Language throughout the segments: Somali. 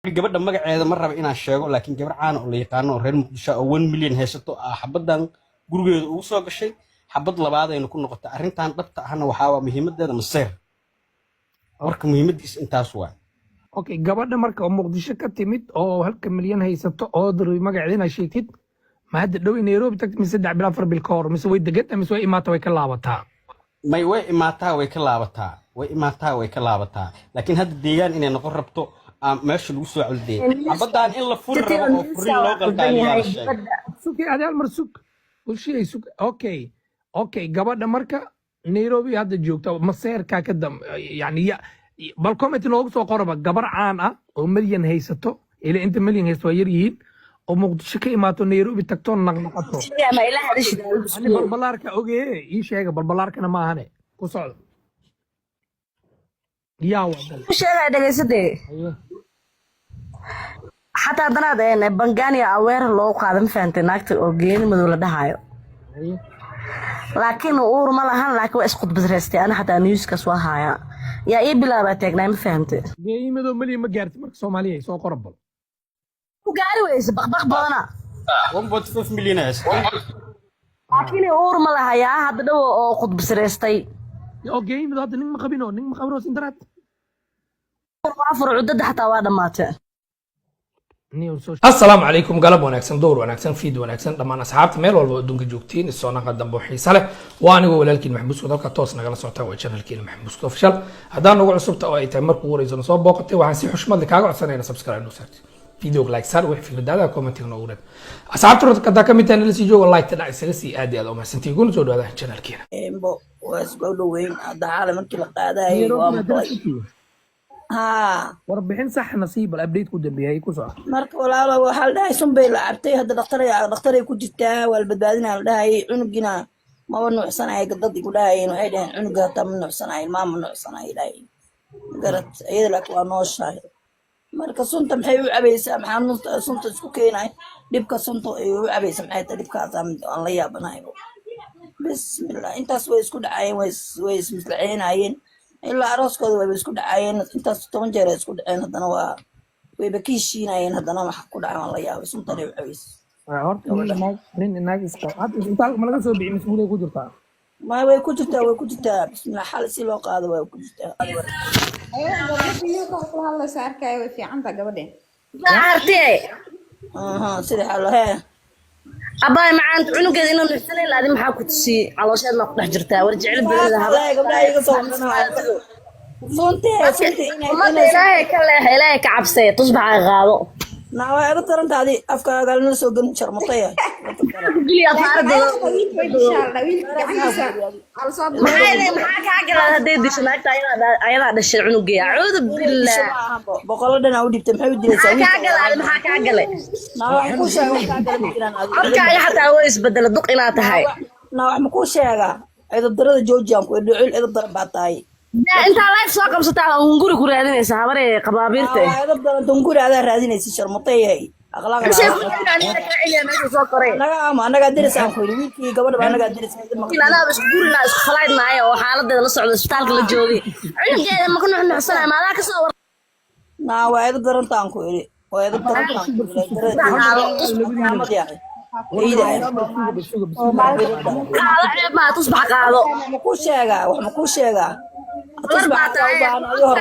Gabadha magaceeda ma raba inaan sheego, laakiin gabar caana oo la yaqaano oo reer Muqdisho oo 1 million haysato ah xabaddan gurigeeda ugu soo gashay. Xabad labaadayna ku noqotay. Arrintan dhabta ahna waxaa waa muhiimadeeda maseer. Marka muhiimadiisa intaas waa. Okay, gabadha marka oo Muqdisho ka timid oo halka milyan haysato oo darbi magaceeda inaad sheegtid, ma hadda dhow in Nairobi tagtid mise 3 bil, 4 bil ka hor, mise way degan, mise way imaata, way ka laabataa? May, way imaataa, way ka laabataa, way imaataa, way ka laabataa, laakiin hadda deegaan inay noqon rabto meesha lagu soo celdeeyay xabaddan in la furi rabo oo furin loo qalqaaliyaa la sheegay. Sugi adi, hal mar sug, bulshiyay sug. Okay, gabadha marka Nairobi hadda joogta, maseerkaa ka dam yani ya bal comment noogu soo qoraba gabar caan ah oo milyan haysato, ila inta milyan haysato waa yar yihiin, oo Muqdisho ka imaato, Nairobi tagto, naqnaqato. Ani balbalaarka ogee, ii sheega, balbalaarkana maahane, ku socdo, yaa waa bal. Sheegaya, dhegeysadee. Haye. Xataa haddanaad Bangania aweer loogu qaada, ma fahantay, naagta oo geeni madow la dhahayo. Haye. Laakiin uur ma lahan, laakiin waa iskhudbadreystay. Ana xataa newskaas waa haayaa, yaa ii bilaabaa taagnaay, ma fahantay? Geeni madow milyan ma gaarti marka? Soomaaliya soo qora bal. Ku gaari weyse, baqbaq badana. 1.5 million haysataa. Laakiin uur ma lahayaa hadda dhow oo khudbasreystay. Oo geeni madow hadda nin ma qabino, nin ma qabino sintaraad. Waa fur, cuddada xataa waa dhammaatay. Asalaamu calaykum, galab wanaagsan, dowr wanaagsan, fiid wanaagsan dhammaan asxaabta meel walba adduunka joogtiin. Isoo naqa dambe oo xiisa leh. Waa anigoo walaalkiin Maxamuud Buskud. Halka toos nagala socotaan waa channelkiina Maxamuud Buskud Official. Haddaan nagu cusubta oo ay tahay markuu wareyso soo booqatay, waxaan si xushmad leh kaaga codsanayna subscribe noo saartay, videoga like saar, wixii fikradaada commentiga noogu reeb. Asxaabta runta kadaa ka mid tahay, nala sii jooga, like ta dhac isaga sii. Aad iyo aad u mahadsantihiin, kuna soo dhawaada channelkiina. Embo waa isku dhoweyn hadda. Xaale markii la qaadayay waa maqlay haa. Warbixin sax nasiib bal, update ku dambeeyay ku soco. Marka walaalo, waxaa la dhahay sun bay la cabtay. Hadda dhakhtaray ku jirtaa, waa la badbaadinaa la dhahayay. Cunugina maba nuucsanaya, dad igu dhahayeen, waxay dhaheen cunuga hataa ma nuucsanayo, ilmaha ma nuucsanayo dhahay garad iyada, laakiin waa nooshahay. Marka sunta maxay u cabaysaa? Maxaa sunta isku keenay? Dhibka sunta ay u cabaysa maxay tahay? Dhibkaas aan la yaabanahay. Bismillah, intaas way isku dhacayeen, way ismislaceynayeen ilaa arooskooda, wayba isku dhacayeen intaas, 10 jeer ay isku dhaceen. Haddana waa wayba ka heshiinayeen. Haddana waxa ku dhacay waan la yaabay, suntan ay u cabaysa. Horta nin naag iska hadda isbitaalka ma laga soo bixi mise weli ku jirtaa? Ma, way ku jirtaa, way ku jirtaa. Bismillah, xal si loo qaado way ku jirtaa. Gabadha biyuka kula hadlaysa arkaya, way fiican tahay gabadheen. Hartiye. Aha, sida xal hee. Abaay macaan, cunugeeda inuu nuuxsanayn laadi maxaa ku tusiyey? Caloosheed maa ku dhex jirtaa? War jecel badanida haba. Wallaahi gabdhaha iga soo maqanayo suntee, sunta inay Ummadda inay Ilaahay ka leexa, Ilaahay ka cabsee, tusbaxa qaado. Naa, waa iga tarantaadi, afkaaga nala soo gelin, sharmutaya. Geliya Laakiin afaarada. ayada wiilka way dishaa la wiilka gacantiisa ala soo Maxay maxaa kaa galaan hadday disho naagta? Ayadaa dhashay cunugee, acuudu Disho billah. ma ahanbo, boqolo dhan aa u dhibtay, maxay u dilaysaa? Maxaa kaa Wiilka galay? Maxaa kaa galay? Naa, wax kuu sheega, wax kaa gala ma jiraan adiga. Codkaaga xataa way isbedela, duq inaad tahay. Naa, wax ma kuu sheegaa? Edab darada joojiyan ku dhicil, edab daran baa tahay. Yaa, intaa live soo qabsataa hunguri ku raadinaysa, habaree qabaabiirta. Waa edab daran, tunguri adaa raadinaysa, sharmutay, akhlaaq. Maxay ku jiraan aniga kaa celiya meesha soo koray? Anaga ama anagaa deris aan ku yidhi, wiilkii gabadha ba anagaa deris. Anaaba isku gurina, isku falaydnaaya oo xaaladeeda la socda, isbitaalka la joogay, cunugeeda ma ku nuxnuxsanaya? Maadaa kasoo war. Naa, waa edab darantaan ku yidhi, waa edab darantaan ku yidhi. Qaado. Yahay Ciida. Qaado, ceeb maa, tusbax qaado. Wax ma kuu sheegaa? Wax ma kuu sheegaa? War baa tahay,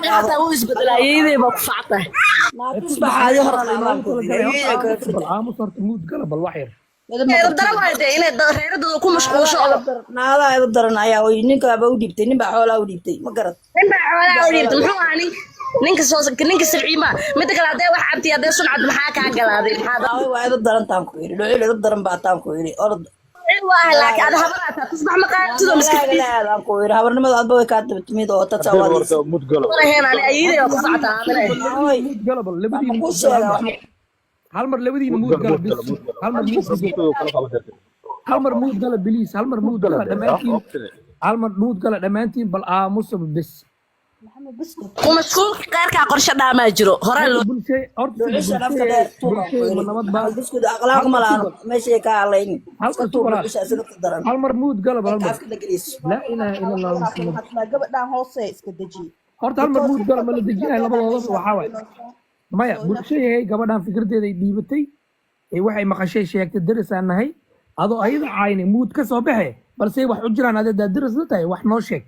xataa wuu isbedelaa, iyadii baa ku factahay. Tusbaxaadi hor qaadaan ku yidhi. Bal aamus horta, muud gala bal wax yar. Edab daran waay dee, inay reeradooda ku mashquulsho oo Naadaa edab daran ayaa way, ninkaaba u dhiibtay, nin baa xoolaa u dhiibtay, ma garad? Nin baa xoolaha u dhiibtay, muxuu ahaa nin ninka soo ninka sirciima. Midda kale, haddee wax cabti, haddee sun cabti, maxaa kaa galaaday? Maxaa Naaway, waa edab darantaan ku yidhi, dhucil edab daran baa taan ku yidhi, orod. Cid waa ahay, laakiin ada habar ataa tusbax ma qaadatidoo miska Naalaagaan ku yidhi, habarnimada adba way kaa daba timid oo tata waad waraheen. Ani ayiiday waa ku factaa, aamine. Naaway, Muud gala bal wax ma labadiina. kuu sheegaa? Wax ma Hal mar labadiina muud gala bis, hal mar muud, hal mar muud gala please, hal mar muud gala dhammaantiin, hal mar muud gala dhammaantiin, bal aamusa bis. Ku mashquulka qeyrkaa qorshe dhaamaa jiro horaa loo Bulshay horta. Dhucisha nafta dheer tuuran ku Bulshay yidhi. nabad baa. Buskud akhlaaq ma lahan, meeshay ka hadlayn. Hal Iska mar tuur. walaal. Dhucisha isaga ka daran. Hal mar muud gala bal, hal mar. Afka la geliso. Laa ilaaha ila Allah Muhammad. Gabadhaan hoose iska deji. Horta hal mar muud gala, ma la dejinayo labadoodaba. Waxaa waaye Maya, bulshayahay, gabadhan fikradeeda ay dhiibatay ee waxay maqashay sheegtay. Derisaan nahay, adoo ayada caynay muud ka soo baxe, balse wax u jiraan. Adeedaa deris la tahay, wax noo sheeg.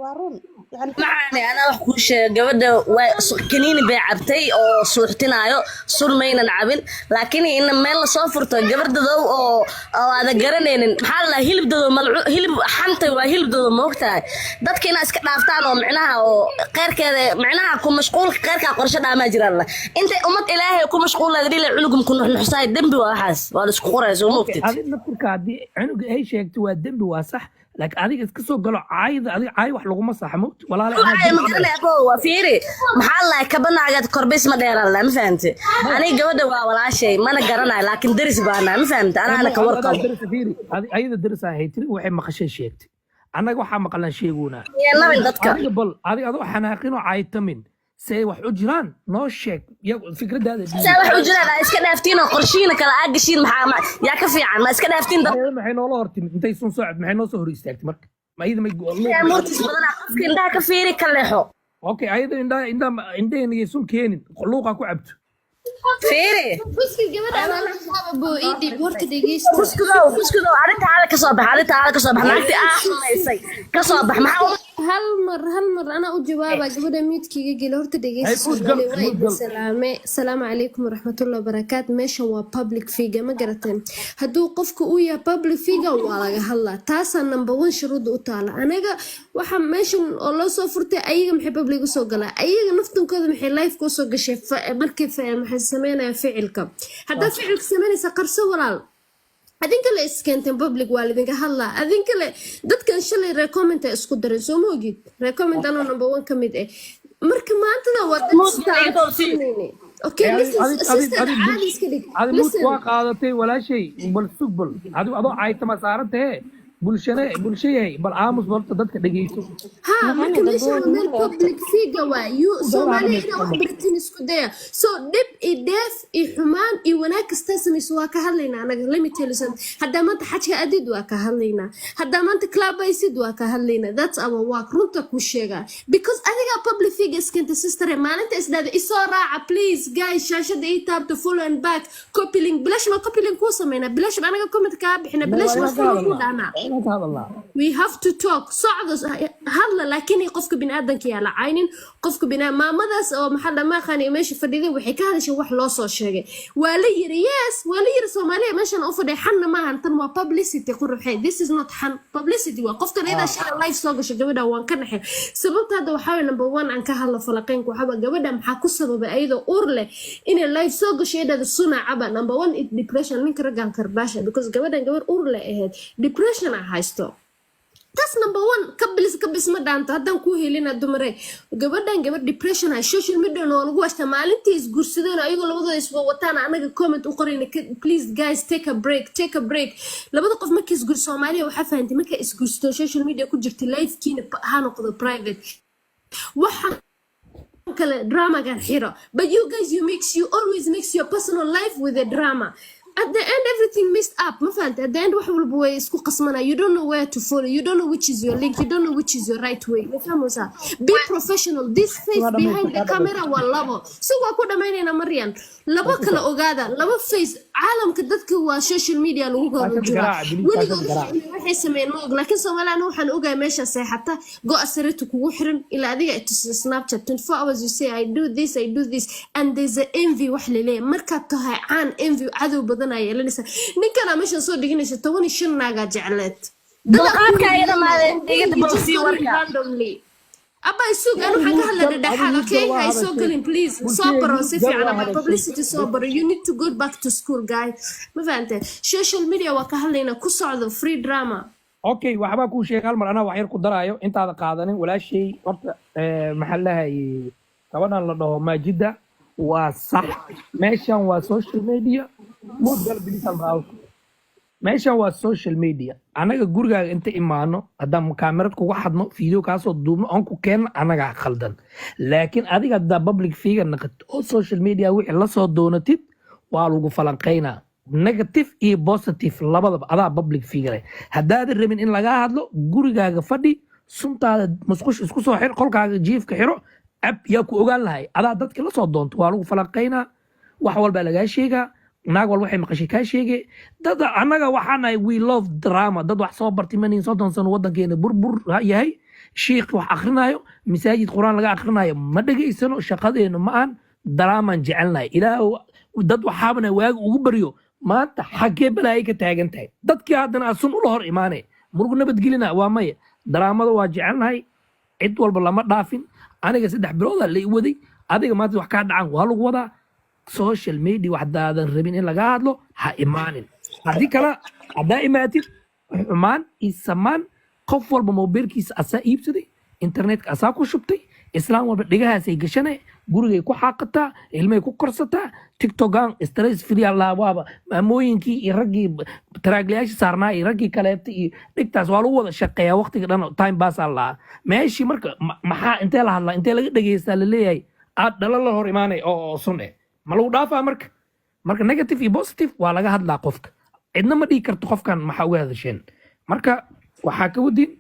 Waa run yani. Macaane, anaa wax kuu sheega. Gabadha waa kaniini bay cabtay oo suuxtinaayo, sun maynan cabin, laakiin in meel lasoo furto gabar dadow oo aadan garanaynin, maxaa la dhahaa, hilib dadow malcu hilib xantay, waa hilib dadow, ma ogtahay? Dadka inaa iska dhaaftaan oo micnaha oo qeyrkeeda, micnaha ku mashquulka qeyrkaa qorshe dhaamaa jiraan la intay ummad Ilaahay ku mashquulaada dhile cunugum ku nuxnuxsaay. Dembi waa waxaas, waa la isku qoraya, soo ma ogtid? Adi naftirka haddii cunuga ay sheegtay waa dembi, waa sax, laakiin adiga iska soo galo caayda. Adiga caay wax laguma saxa, mogti walaale, anaa Waxay ma dembi. garanay abo, waa fiiri, maxaa la kabanaagaad korbis ma dheeraan la, ma fahamte? Aniga gabadha waa walaashay, mana garanayo, laakiin deris baana, ma fahamte? Anaana ka warqabo. Deris fiiri, ayada deris ahay tiri, waxay maqashay sheegtay, annaga waxaa maqlaan sheegoonaa. Nabin dadka. Adiga bal adiga adoo xanaaqin oo caytamin, si ay wax u jiraan noo sheeg, fikradaada dhiibi. Saa wax u jiraan aa iska dhaaftiin oo qorshihiina kala aa gashiin. Maxaa yaa ka fiican? Ma iska dhaaftiin dad? Ayada maxay noola hortimid intay sun soo maxay noo soo hor istaagtay marka? Ma ayada may Murtis badanaa, qofka indhaha ka fiiri, ka leexo. Okay, ayada indhaha indhaheenna yay sun keenin, luuqa ku cabto. Fiiri. Buskid, gabadha anaa buu ii dhiib, horta dhegeysta. Buskudow, buskudow, arrinta haala ka soo bax, arrinta haala ka soo bax, naagtii aa xumaysay ka soo bax. Maxaa Hal mar, hal mar anaa u jawaaba gabadha, miidkiiga geli, horta dhegeysta. Hay, muud gal, Soomaali waa muud idin gal. salaame. Asalaamu calaykum waraxmatullahi wabarakaat. Meeshan waa public figure, ma garateen? Hadduu qofka uu yahay public figure, waa laga hadlaa. Taasaa number one shuruudda u taala. Anaga waxa meeshan oo loo soo furtay, ayaga maxay public usoo galaa? Ayaga naftankooda maxay live usoo gashay? Markay maxay sameynaya ficilka? Haddaa ficilka sameynaysa, qarso walaal. Adinka la iskeenteen public, waa lidinka hadlaa. Adinka le dadkan shalay recommend ay isku dareen, soo ma ogid? Recommend anoo number one ka mid ah. Marka maantada waa dad Muud. Okay, Eh, listen, sister, caadi iska dhig. Adi muud Listen. waa qaadatay walaashay, bal sug, bal adigu adoo caytama saaran tahe, bulshane bulshayahay, bal aamus, horta dadka dhegeyso. Ha, marka meesha waa meel public figure waa you Soomaaliya inaa wax baratiin isku daya. So dhib iyo dheef iyo xumaan iyo wanaag kastaa samayso, waa ka hadlaynaa anaga. Let me tell you something: haddaa maanta xajka adid, waa ka hadlaynaa. Haddaa maanta club aysid, waa ka hadlaynaa. That's our work. Runta ku sheegaa, because adigaa public figure iskenta, sister. Maalinta isdhahda isoo raaca, please guys, shaashada ii taabto, follow and back, copy link, bilash ma copy link kuu sameynaa, bilash ma anaga comment kaa bixina, bilash ma follow kuu dhahnaa. Inaan ka hadalnaa. We have to talk. Socdo, hadla, laakiin qofka biniaadanka yaa la caynin. Qofka bina maamadaas oo maxaa dhamaaqan iyo meesha fadhiday, waxay ka hadashay wax loo soo sheegay. Waa la yiri, yes, waa la yiri. Soomaaliya meeshan u fadhiya xanna maahan, tan waa publicity quruxee. This is not xan, publicity waa qofkan iyadaa shalay live soo gasho. Gabadha waan ka naxay. Sababta hadda waxaa waye, number one aan ka hadlo falaqeynka, waxaa gabadha maxaa ku sababay ayadoo uur leh inay live soo gasho iyadada sunacaba? Number one, it depression, ninka raggan karbaasha, because gabadhan gabar uur leh ahayd, depression a haysto. Taas number one. Kabilis kabis ma dhaanto haddaan kuu helina dumare. Gabadhan gabadh depression hay, social media waa lagu washtaa. Maalintii isguursadeen ayagoo labadooda iswa wataan, anaga comment u qorayna, "Please guys, take a break, take a break." Labada qof markay isguur, Soomaaliya waxaa fahantay, markay isguursato, social media ku jirta, lifekiina ha noqdo private, waxa kale dramagan xiro. But you guys, you always mix your personal life with the drama. At the end, everything mixed up, ma fahantay? At the end, wax walba way isku qasmanaya. You don't know where to follow, you don't know which is your link, you don't know which is your right way. Ma fahmaysaa? Be professional. This face behind the camera waa labo. So waa ku dhamaynayna, Maryan. Labo kala ogaada, laba face. Caalamka dadka waa social media lagu kala Shaashada jiraa. garaaca, bilis, Weligood shaashada garaaca. waxay sameeyeen ma og, laakiin Soomaaliya aniga waxaan ogahay meesha seexata, go-a sariirta kugu xiran, ilaa adiga ay tusa Snapchat 24 hours. You say, "I do this, I do this," and there's a envy. Wax laleeyahay markaad tahay caan, envy, cadow badan ayaa yeelanaysa. Ninkana meeshan soo dhiganaysa, 15 naagaa jecleed. Dulqaadka ay dhamaadeen, dhigida bogsii warka. Randomly abay sug, anu waxaan ka hadla dhexdhexaad. Okay, ha soo gelin, please. Soo baro si fiican abay, publicity soo baro. You need to go back to school, guy, ma fahante? Social media waa ka hadlaynaa, ku socdo free drama. Okay, waxbaa kuu sheegay. Hal mar anaa wax yar ku daraayo intaada qaadanin, walaashay. Horta maxaa lahayay, gabadhan la dhaho Maajida waa sax. Meeshan waa social media. Mudgal bilis hal mar. Meeshan waa social media. Annaga gurigaaga inta imaano, haddaan kaamirad kuga xadno, video kaasoo duubno oon ku keenno, annagaa khaldan. Laakiin adiga haddaa public figure naqatid oo social media wixii lasoo doonatid, waa lagu falanqaynaa, negative iyo positive labadaba. Adaa public figure. Haddaadan rabin in lagaa hadlo, gurigaaga fadhi, suntaada musqush isku soo xir, qolkaaga jiifka xiro. Cab, yaa ku ogaan lahay? Adaa dadka la soo doonto, waa lagu falanqaynaa, wax walbaa lagaa sheegaa, naag walba waxay maqashay kaa sheege. Dad annaga waxaa nahay, we love drama. Dad wax soo bartay manin, 30 sano wadankeena burbur yahay. Shiikh wax akrinaayo, masaajid qur-aan laga akrinaayo ma dhegaysano, shaqadeenu ma ahan. Draamaan jecelnahay. Ilaah, dad waxaabana waaga ugu baryo, maanta xaggee balaayo ka taagan tahay? Dadkii haddana aad sun ula hor imaanay, murugu nabadgelina waa maya. Daraamada waa jecelnahay, cid walba lama dhaafin. Aniga 3 biloodaa la i waday, adiga maanta wax kaa dhacan waa lagu wadaa. Social media waxdaadan rabin in laga hadlo, ha imaanin. Haddii kale haddaa imaatid, xumaan iyo samaan, qof walba mobilkiisa asaa iibsaday, internetka asaa ku shubtay, islaam walba dhegahaasay gashane, gurigay ku xaaqataa, ilmay ku korsataa. TikTokan stress free allah, waaba maamooyinkii iyo raggii taraaglayaasha saarnaa iyo raggii kaleeta iyo dhigtaas waa lagu wada shaqeeyaa waqtiga dhan, time pass aa lahaa meeshii. Marka maxaa intee la hadlaa, intee laga dhegeystaa laleeyahay, aad dhalo la hor imaanay oo sun eh, ma lagu dhaafaa? Marka negative iyo positive waa laga hadlaa. Qofka cidna ma dhihi karto qofkan maxaa uga hadasheen. Marka waxaa ka wadin,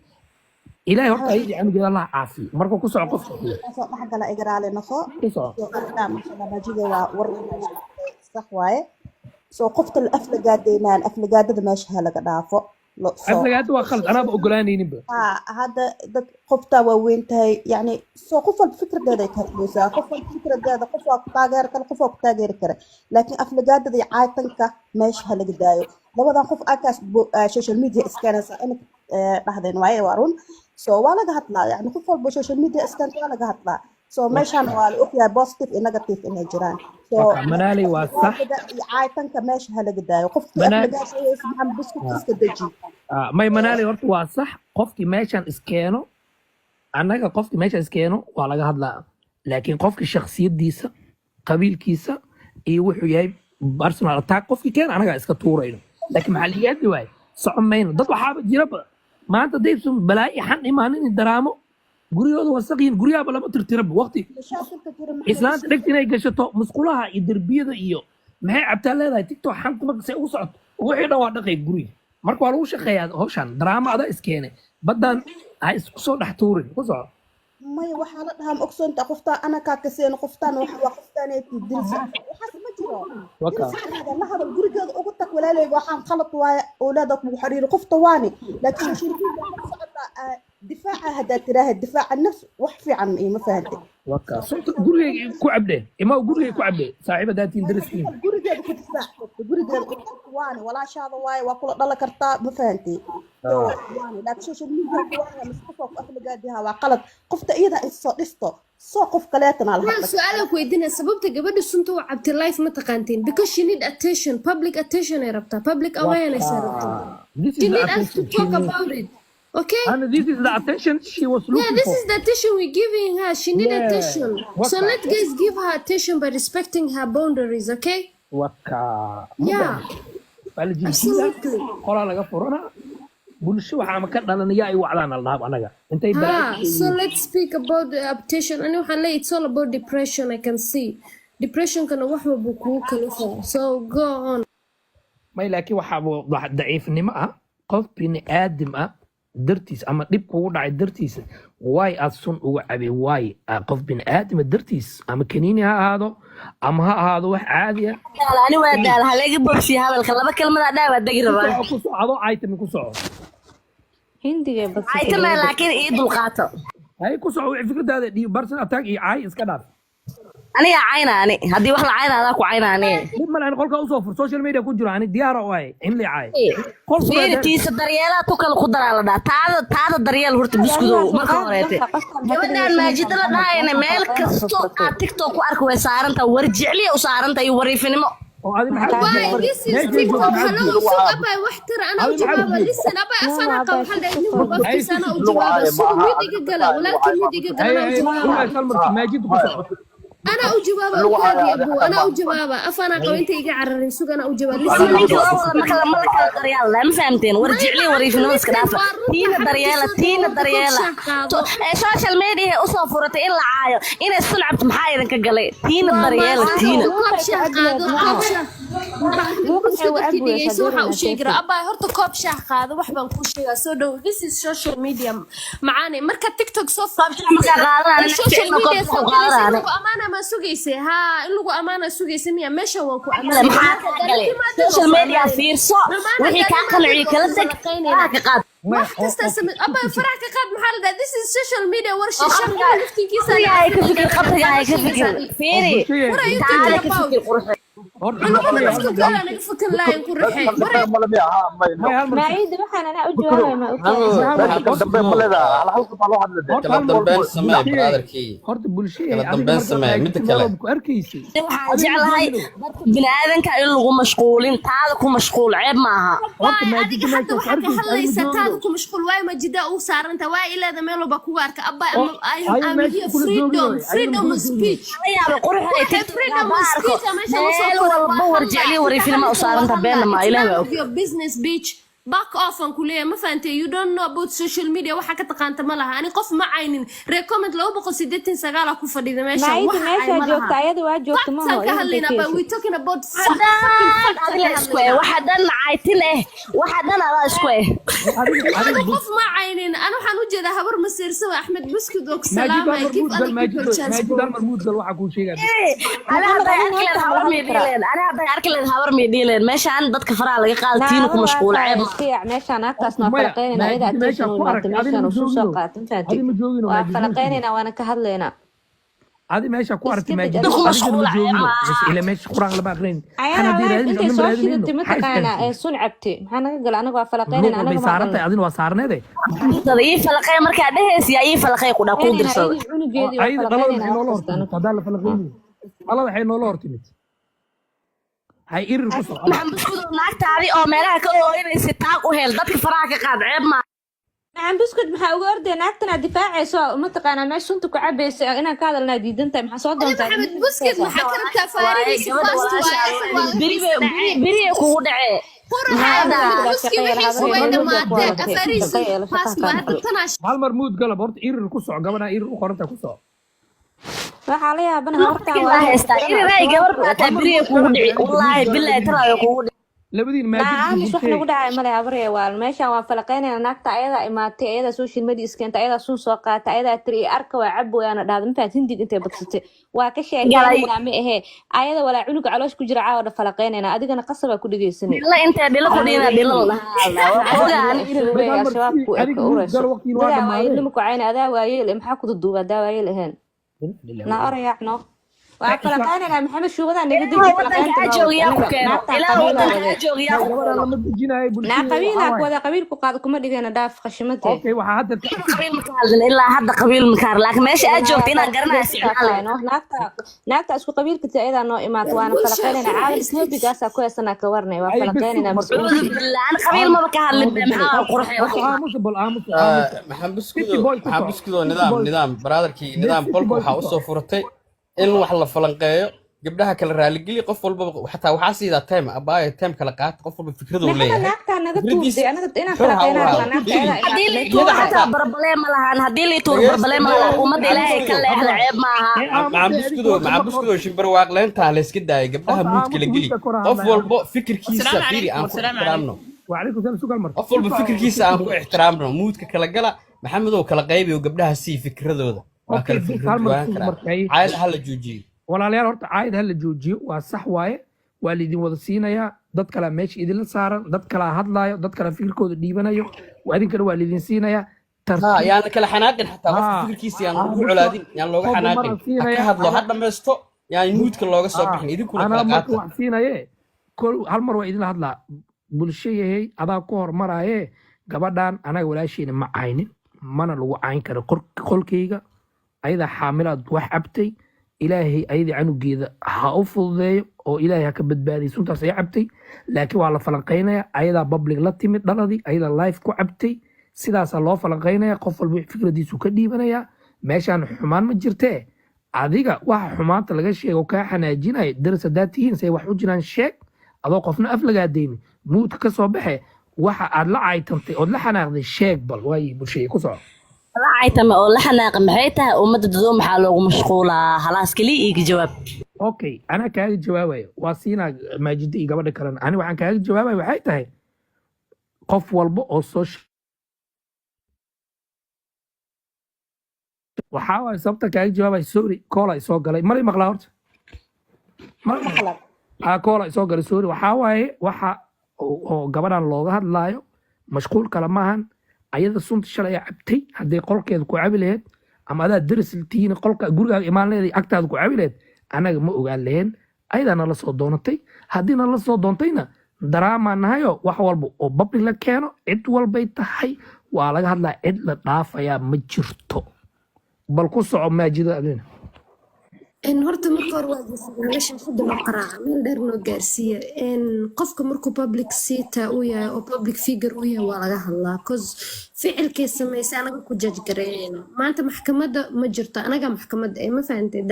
Ilaahay horta ayadii canugeeda Allah caafiyo. Marka ku soco qofka. Soo dhexgala, igaraale noqo. Ku soco. Soo arkaa, mashallah, maajida waa war sax waaye. Soo qofka la aflagaadeynaan, aflagaadada meesha ha laga dhaafo. Soo Aflagaada waa khalad, anaaba ogolaanayninba. Haa, hadda dad qoftaa waa weyn tahay, yani soo qof walba fikradeeda ay ka hadlaysaa, qof walba fikradeeda, qof waa ku taageeri kara, qof waa ku taageeri kara, laakiin aflagaadada iyo caaytanka meesha ha laga daayo. Labadan qof akaas social media iskanaysa in dhahdeen waaye, waa run. So waa laga hadlaa, yani qof walba social media iskanta waa laga hadlaa. So meeshaan waa la ogyahay positive iyo negative inay jiraan. So Waka Manaaley, waa sax. Aflagaadada iyo caaytanka meesha ha laga daayo. Qofkii aflagaadaysa, Maxamed Buskut, iska deji. Ah, may, Manaaley, horta waa sax. Qofkii meeshan iskeeno, annaga qofkii meeshan iskeeno waa laga hadlaa, laakiin qofki shakhsiyadiisa, qabiilkiisa iyo wuxuu yahay personal attack qofkii keena, anagaa iska tuurayno. Laakiin maxaa liiga hadli waaye? Socon mayno. Dad waxaaba jiraba maanta daybsun balaayo xan imaanin in daraamo, guryahooda wasaqyiin, guryahaaba lama tirtiraba waqti. Mashaakilka jira, Maxamed. Islaanta dhegta inay gashato musqulaha iyo derbiyada iyo maxay cabtaa leedahay TikTok xanta marka say ugu socoto, wixii dhan waa dhaqay guriga. Marka waa lagu shaqeeyaa hawshan daraamo, adaa iskeene baddan ha isku soo dhex tuurin. Ku soco. Maya, waxaa la dhahaa, ma ogsoonta qoftaa ana kaa kaseen, qoftaan waa qoftaaneti dilsa, waxaas ma jiro. Waka. Dilsa la hadal, gurigeeda ugu tag, walaaley, waxaan khalad waaye, awlaada kugu xiriiri qofta waani, laakiin social media ku socotaa difaaca haddaad tiraaha, difaaca nafs wax fiican ma ima fahantay. Waka, sunta gurigayga ku cabdhe, ima gurigayga ku cabdhe, saaxiib hadaatiin dariskiin. Gurigeeda ku difaac qofta, gurigeeda u tag, waani, walaashaada waaye, waa kula dhala kartaa, ma fahantay? So waani, laakiin social media ku waani mise qofka ku aflagaadiha waa qalad. Qofta iyada is soo dhisto, soo qof kaleetana la Waxaan hadla. su-aala ku weydiinaya, sababta gabadha sunta u cabtay life ma taqaantiin? Because she need attention, public attention ay rabtaa, public awareness ay rabtaa. This She is the need us to attention she talk needs. about it, okay? And this is the attention she was Yeah, looking this for. is the attention we're giving her. She need attention. So Waka. let guys give her attention by respecting her boundaries, okay? Waka. Yeah. Waa la jijiida. Absolutely. Qolaa laga furanaa, bulsho waxaa ma ka dhalanaya ay wacdaan al dhaab anaga intay Ha, balaayo. so let's speak about the adaptation. Ani waxaan leeyahay, it's all about depression. I can see. Depression kana wax walba kugu kalifaa. So go on. May, laakiin waxaa wax daciifnimo ah, qof bini aadam ah dartiis ama dhib kugu dhacay dartiisa waay aad sun uga cabay, waay qof bini aadama dartiis, ama kaniini ha ahaado ama ha ahaado wax caadi ah. Ani waa daal, halaga boobsiya hadalka, laba kelmadaa dhaa waa degi Ku rabaa. soco, ku soco, adoo caytami, ku soco. Hindiga badsatay. Aytame. Gabadha. Laakiin ii dulqaato. Hay, ku soco, wixii fikradaada dhiib. Personal attack iyo caay iska dhaaf. Aniga cayna, ani haddii wax la cayna adaa ku cayna ani. Dhib male, ani qolkaa usoo fur, social media ku jiro, ani diyaara u ahay in la caay qol fur. Fiiri, tiisa daryeelaa tu kale ku daraa la dhaha, taada daryeel horta, buskudow marka horeete. Gabadhaan Maajida la dhahayna meel kasto aad TikTok ku arki way saarantaa, war jecliya u saarantaa iyo wariifinimo. Oo adi maxaa? Why this is Meeshay TikTok? joogto maxaa Hello, jiro? sug abay, wax tira anaa u Adi maxaa jawaaba. jiro? Listen abay, afana No, qaba abay, waxaan dhahay nin TikTok. walba afkiisa anaa u jawaaba. Sug mid iga gala, walaalkii mid iga gala, Hay anaa u hay jawaaba. Salmar, Maajid, ku soco. Anaa u jawaaba. Lagu Ukaadi. caayo. Abu, anaa u jawaaba. Af anaa qaba inta iga cararin sug, anaa u jawaaba. Ninka loo wada makala ma la kala qaryaal leh, ma fahamteen? War jecli wariifnimo iska dhaafa, tiina daryeela, tiina daryeela. Ee social media usoo furatay in la caayo, inay sun cabto, maxaa idinka galay? Tiina daryeela, tiina. Koob shaah qaado, koob shaah. Buuqa maxay u Dadkii cabi weysaa? dhegeyso, waxaa u Doorina sheegi seefi. karaa abbaay. Horta koob shaah qaado, wax baan kuu sheegaa. Soo dhow, this is social media macaane. Marka TikTok soo Koob shaah markaa qaadanaa, social ficilna koob media shaah soo u galaysa, in qaadanaa. lagu amaana ma sugaysa? Haa, in lagu amaana sugaysa miya? Meeshan waan ku Maxaa kaa galay? Social media fiirso, wixii kaa qanciyo kala deg, faraha ka qaad. Wax kasta samee abbaay, faraha ka qaad. Maxaa la dhahaa? This is social media. War shisha laftinkiisa. Qabriga ka fikir, qabriga ka fikir, fiiri. What are you taada thinking ka about? fikir, qurxe. Culimada laftinkooda naga fakan lahayn ku raxay. Maaciida, waxaan anaa u jawaabaya, ma ogtahay? Kala dambeyn samee, brotherkii. Horta bulshada Kala dambeyn samee. Midda kale, ku arkaysay. Waxaan jeclahay dadka biniaadanka in lagu mashquulin. Taada ku mashquul, ceeb maaha. Horta Waay, Maajida adiga hadda meesha ku waxaa ka arkaysa, adiga hadlaysaa ma taada joogino. ku mashquul waay. Majidaa uu saaranta waa ilaada meel walba kugu arka abbaay. Oo I ayaga am meesha here kula freedom, joogino, ayaga freedom kula of joogino. speech. La yaaba quruxda ay Waxay TikTok freedom baa of arko speech meesha la soo meel koray. walba. Waa War hadlaa jecli inta wariifnimo u hadlaysa waa saaranta, hadlaa. beenna maa, It's ilaah none baa of og. your business, bitch. Back off aan ku leeyahay, ma fahantay? You don't know about social media. Waxa ka taqaanta ma laha. Ani qof ma caynin. Recommend 289 ku fadhida meesha. Maaciida Waxa cay meeshaa ma joogta, laha. ayada waa joogta Facts maho aan ka iyada hadlaynaa, but intay we talking about fucking Dhan facts aan adila ka isku eh hadlaynaa. Waxa dhan caytin eh, waxa dhan adaa isku eh. Adiga Anu adiga qof ma caynin. Ana waxaan u jeedaa habar masiirsan waa Axmed Buskud oo ku Maajid salaamaya. Almar Give Muudgal, other Maajid people chance, Maajid bro. Almar Muudgal, waxaa kuu sheegaa. Ana Maxamed, hadday adiga arki leed naagta ma la habar hadli mii karaa? dhiileen, ana hadday arki leed habar mii dhiileen. Meeshaan dadka faraha laga qaado, tiina ku Naaba waa mashquul, tahay ceeb maaha. iska meeshaan naagtaasna waa Maya falaqeynayna, ayada Maajid meesha attention u ku imaatay aragtay, adina meeshaan ma uu suu soo joogino. qaatay, ma fahanti? Adi ma joogino. Waa Maajid ma joogino. falaqeynaynaa, waana ka hadlaynaa. Adi meesha ku aragtay Iska deg Maajid, adiga. Ku adigana ma mashquul, ceeb joogino. maaha. Bas ila meesha quraan lama aqrin xan Ayaana haddii live raadinayso intay anna ma soo raadinayno, shidatay maxaa mataqaanaa iskaantiin ee sun cabtay, maxaa naga gala? Anaga waa luuq falaqeynayna, walbay anaga maa saaran tahay galna. Adina waa saarneede. Dada ii falaqay markaa dhehaysa, yaa ii falaqay ku dhaa kuu Falaqeynayna dirsada. ayadii cunugeedii waa Ayada dhalada falaqeynayna maxay wax noola kasta hortimid? anaga. Haddaan la falaqeynayo, dhalada waxay noola hortimid hay irir ku soco. Maxamed Buskud, naagtaadi oo meelaha ka ooynaysa taag u hel, dadka faraha ka qaad, ceeb maaha. Maxamed Buskud, maxaa uga ordaya naagtan aad difaacayso? Mataqaanaa meesha sunta ku cabaysa inaan ka hadalnaa diidan tahay, maxaa soo Adi doontaa? Maxamed Buskud, maxaa ka rabtaa? Waaye Faaridiisi gabadha fast walaasha waaye, asaga waa beri wixiisa dhacay. beriyay kugu dhacee. Quraxa Maxaa Axmed dhahaa? Buski wixiisa way dhamaatee, afarihiisu fast waa hadda tanaa. Hal mar muud galab, horta irir ku soco, gabadha irir u qoranta ku soco. Waxaa la yaabana hortaan Waa waa haystaa iriray, gabar baa taa, Hal mar beriyay muud kugu galab, dhici, adiga muud wallaahi galab. bilaahi talaa kugu dhici. Labadiin Maajid iyo aamus wax bulshey. nagu dhacay male abarya waal. Meeshaan waan falaqeynayna. Naagta ayadaa imaatay, ayadaa social media iskeentay, ayadaa sun soo qaatay, ayadaa tiri arka waa caboyaana dhahda, ma fahanti? Hindig intay badsatay waa ka Galay. sheekeynayna, ma ahee ayada walaa cunuga caloosh ku jira caawa dha falaqeynayna, adigana qasabaa ku dhegeysanay. Dhilla intee dhilo ku dhiina, dhilo la dhahaa waa oga ani. Mid hal mar Al-shabaab sii ku adiga eka muud urayso gal, waqtigiina waa dadaa dhammaadee. waayeelnima ku cayna, adaa waayeel maxaa ku duduuba adaa waayeel ahayn naa orayaacno. Waa falaqeynayna. Maxamed, shuubadaa naga deji. Ilaahu wadanka Falaqeynta ha noo wad joogiyaa ku anaga keeno, naagtaa ilaahu qabiilaa wadanka ha wadee. joogiyaa ku Gabadha keeno. lama dejinayo Naa bulshada waxaa qabiilaa ku waaye. wada qabiil ku qaado kuma dhigayna, dhaaf qashimadee. Okay, waxaa hadda Qabiil ma ka hadlin ilaa hadda, qabiil ma ka hadlin, laakiin meesha aad joogto inaan garanayo ficnaan leh. Naagta isku qabiilka ayadaa noo imaata, waana Bulsha falaqeynayna caalam. qurxay. Toobigaasaa ku haysanaa ka warnay, waa ay bas falaqeynayna marka Cuudu mas-uulkii. billah, ani qabiil maba ka hadlin be, maxaa qurxay wax horta aamusa, bal aamusa, aamusa. Maxamed City Buskudo, boy ku Maxamed soco. Buskudo, City nidaam boy nidaam brotherkii nidaam City qolka boy waxaa ku usoo soco. furatay in wax la falanqeeyo, gabdhaha kala raaligeli, qof walbaba xataa waxaa siidaa time abaayo, time kala qaata, qof walba fikraduu Maxamed, leeyahay. naagtaa naga Fikradiisa tuurtay anaga inaan xor ha u falaqeynaa ahaado. rabaa naagta Fiiri, ayadaa Haddii imaatay la meesha tuuro iyada xataa xataa barbalee ma lahan, haddii la tuuro dhegeysta barbalee ma lahan, ummadda ilaahay ka Buskudo leexda, ceeb maaha. Ee Maxamed aamusa, adiga Buskudo, warka Maxamed maqal. Buskudo, shimbarwaaqleynta la iska daayay, gabdhaha Horta muudka la aamusa geli, wiilka kor qof hadlaya. walbo fikirkiisa والسلام fiiri عليكم aan ku والسلام ixtiraamno. عليكم. وعليكم السلام, sugal marka. Qof walba fikirkiisa aan ku ixtiraamno, muudka kala gala. Maxamedow, kala qaybiyo gabdhaha, sii fikradooda waa Okay, kala bas fikrad hal mar duwaan sug karaa. marka ay Caayada ha la joojiyo. Walaalayaal, horta caayad ha la joojiyo, waa sax waaye. Waa laidin wada siinayaa, dad kalaa meesha idinla saaran, dad kalaa hadlaayo, dad kalaa fikirkooda dhiibanayo, adinkana waa laidin siinayaa. Ha Tartiib. yaana kala xanaaqin xataa qofka haa fikirkiisa yaan lagu aamusa colaadin, yaan looga qofba xanaaqin, maraan ha ka siinaya hadlo, ha ana dhammaysto, yaan muudka looga soo haa bixin, idinkuna anaa kala marka qaata. wax siinaye kol hal mar waa idinla hadlaa. Bulsho yahay, adaa ku hormaraaye. Gabadhan anaga walaasheena ma caynin, mana lagu cayn karo. Qolkayga ayadaa xaamilaad wax cabtay. Ilaahay ayadii canugeeda ha u fududeeyo oo Ilaahay ha ka badbaadiyo suntaas ay cabtay, laakiin waa la falanqaynaya. Ayadaa public la timid dhaladii, ayadaa live ku cabtay, sidaasaa loo falanqaynaya. Qof walba fikradiisu ka dhiibanaya. Meeshaan xumaan ma jirtee. Adiga waxa xumaanta laga sheego kaa xanaajinaya, daris haddaad tihiin, say wax u jiraan sheeg, adoo qofna af lagaa deynin, muudka ka soo baxe. Waxa aad la caytantay ood la xanaaqday sheeg bal. Waayi, bulshada ku soco. La caytama oo la xanaaqa maxay tahay? Ummadda dadoo maxaa loogu mashquulaa? Halaas keliya iiga jawaab. Okay, anaa kaaga jawaabaya. Waa siinaa Maajida iyo gabadha kalena. Ani waxaan kaaga jawaabaya waxay tahay, qof walba oo soo waxaa waaye sababta kaaga jawaabaya. Sorry, call ay soo galay. Malay maqlaa horta? Malay maqlaa? Aa, call ay soo galay, sorry. Waxaa waaye waxa oo gabadhan looga hadlaayo mashquul kale maahan. Ayada sunta shalay ay cabtay, hadday qolkeeda ku cabi lahayd ama adaa daris tihiin, qolka gurigaaga imaan leeday, agtaada ku cabi lahayd, annaga ma ogaan lahayn. Ayadaa nala soo doonatay. Haddii nala soo doontayna, daraamaa nahayo. Wax walba oo public la keeno, cid walbay tahay, waa laga hadlaa. Cid la dhaafayaa ma jirto. Bal ku soco, Maajida, adina. Horta marka hore waa jirta shaashada noo qaraaca, meel dheer noo gaarsiiya. Qofka markuu public sita uu yahay oo public figure uu yahay, waa laga hadlaa, 'cause ficilkay samaysay anaga ku judge gareynayno. Maanta maxkamadda ma jirto, anaga maxkamadda ee ma fahantay,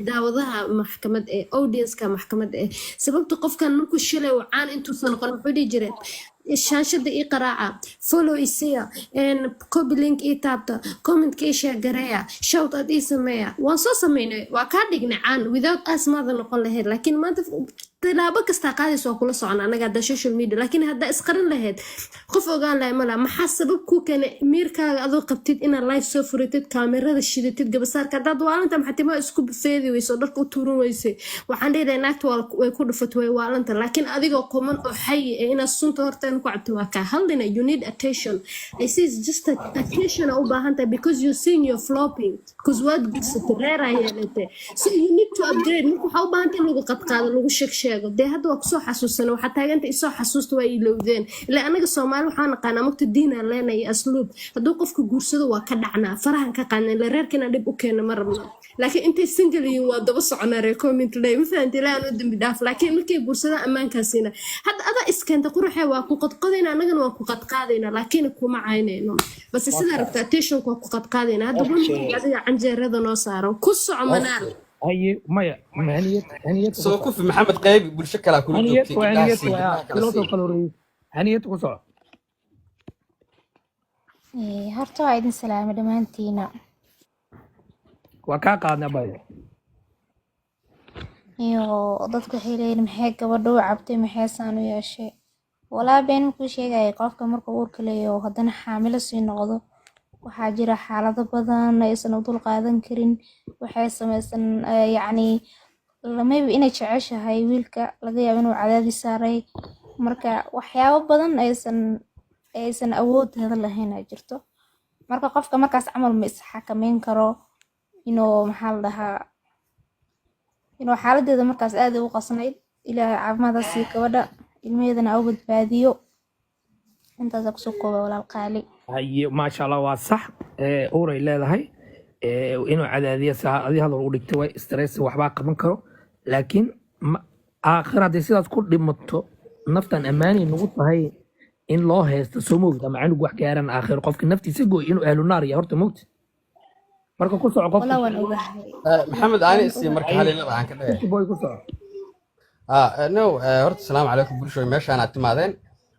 daawadaha maxkamad ee audience-ka maxkamadda ee sababta qofkan markuu shilay uu caan intuusan noqon, muxuu dhihi jiray? Shaashada ii qaraaca, follow isiya, copy link ii taabta, commentka ii share gareeya, shout out ii sameeya. Waan soo sameynay, waa kaa dhignay caan. Without us maada noqon lahayd. Laakiin maanta tilaabo kastaa qaadaysa waa kula socon anaga hadda social media. Laakiin haddaa isqarin lahayd, qof ogaan lahay mala. Maxaa sabab kuu keenay miirkaaga adoo qabtid inaad live soo furatid, kaamirada shidatid, gabasaarka? Haddaad waalantahay, maxaa timaha isku feedi weyse oo dharka u tuuran weysay? Waxaan dhihi lahay naagta way ku dhufatay, way waalanta. Laakiin adigoo quman oo xayi ee inaad sunta horteena ku cabto, waa kaa hadlina. You need attention. I see, it's just a attention aa u baahan tahay, because you're seeing you're flopping, because waad guursatay, reeraa yeelatay, so you need to upgrade. Marka waxaa u baahan tahay in lagu qadqaado, lagu sheeg sheego. Dee hadda waa kusoo xasuusana, waxaa taaganta isoo xasuusta, waa ilowdeen. Ilaa anaga Soomaali waxaa naqaanaa mogta, diinaan leenahay iyo asluub. Hadduu qofka guursado, waa ka dhacnaa, farahan ka qaadna, ila reerka inaan dhib u keeno ma rabno. Laakiin intay single yihiin waa daba soconaa, reer comment lay, ma fahanti? Ilaa aan u dambi dhaaf. Laakiin markay guursadaan, ammaankaasina hadda adaa iskeenta quruxee, waa ku qadqadayna, annagana waa ku qadqaadayna, laakiin kuma caynayno. Balse sidaa rabta attentionka waa ku qadqaadayna. Hadda one adiga canjeerada noo saaran, ku soco, Manaal. Haye, maya, haniyad, haniyad ku soo soco. Kufi Maxamed, qaybi bulsho kalaa kula Haniyad joogtay. waa Gabdhaha haniyad sii, waa gabdhaha kala loo soo sii. kala horeeyey. Haniyad ku soco. Horta waa idin salaamay dhammaantiina. Waa kaa qaadnaa bay. Iyo dadku waxay leeyihin, maxay gabadha u cabtay, maxay saan u yeeshay? Walaa been markuu sheegaya, qofka markuu uurka leeyaho, haddana xaamilo sii noqdo, waxaa jira xaalado badan aysan u dul qaadan karin. Waxay samaysan yacni maybe inay jeceshahay wiilka, laga yaabo inuu cadaadis saaray. Marka waxyaabo badan aysan awooddeeda lahayn ay jirto. Marka qofka markaas camal ma isxakameyn karo, inuu, maxaa la dhahaa, inuu xaaladeeda markaas aad ay u qasnayd. Ilaahay caafimaad ha siiyo gabadha, ilmaheedana ha u badbaadiyo. Intaasaa kusoo kooba, walaal qaali. Haye, maasha Allah, waa sax. Uuray leedahay. Inuu cadaadiya saa adi hadal u dhigtay, way stress waxbaa qaban karo. Laakiin aakhir hadday sidaas ku dhimato, naftan ammaanay nagu tahay in loo haysto, soo moogid? Ama canug wax gaaran, aakhir qofka naftiisa gooy inuu ahlu naar yahay horta, moogti? Marka ku soco qofka. Walaa waan ogahay. Maxamed, ani waan isii marka ogahay. Halilada aan ka dhigay. Boy, ku soco. No, horta asalaamu calaykum bulsho. Meeshaan aad timaadeen,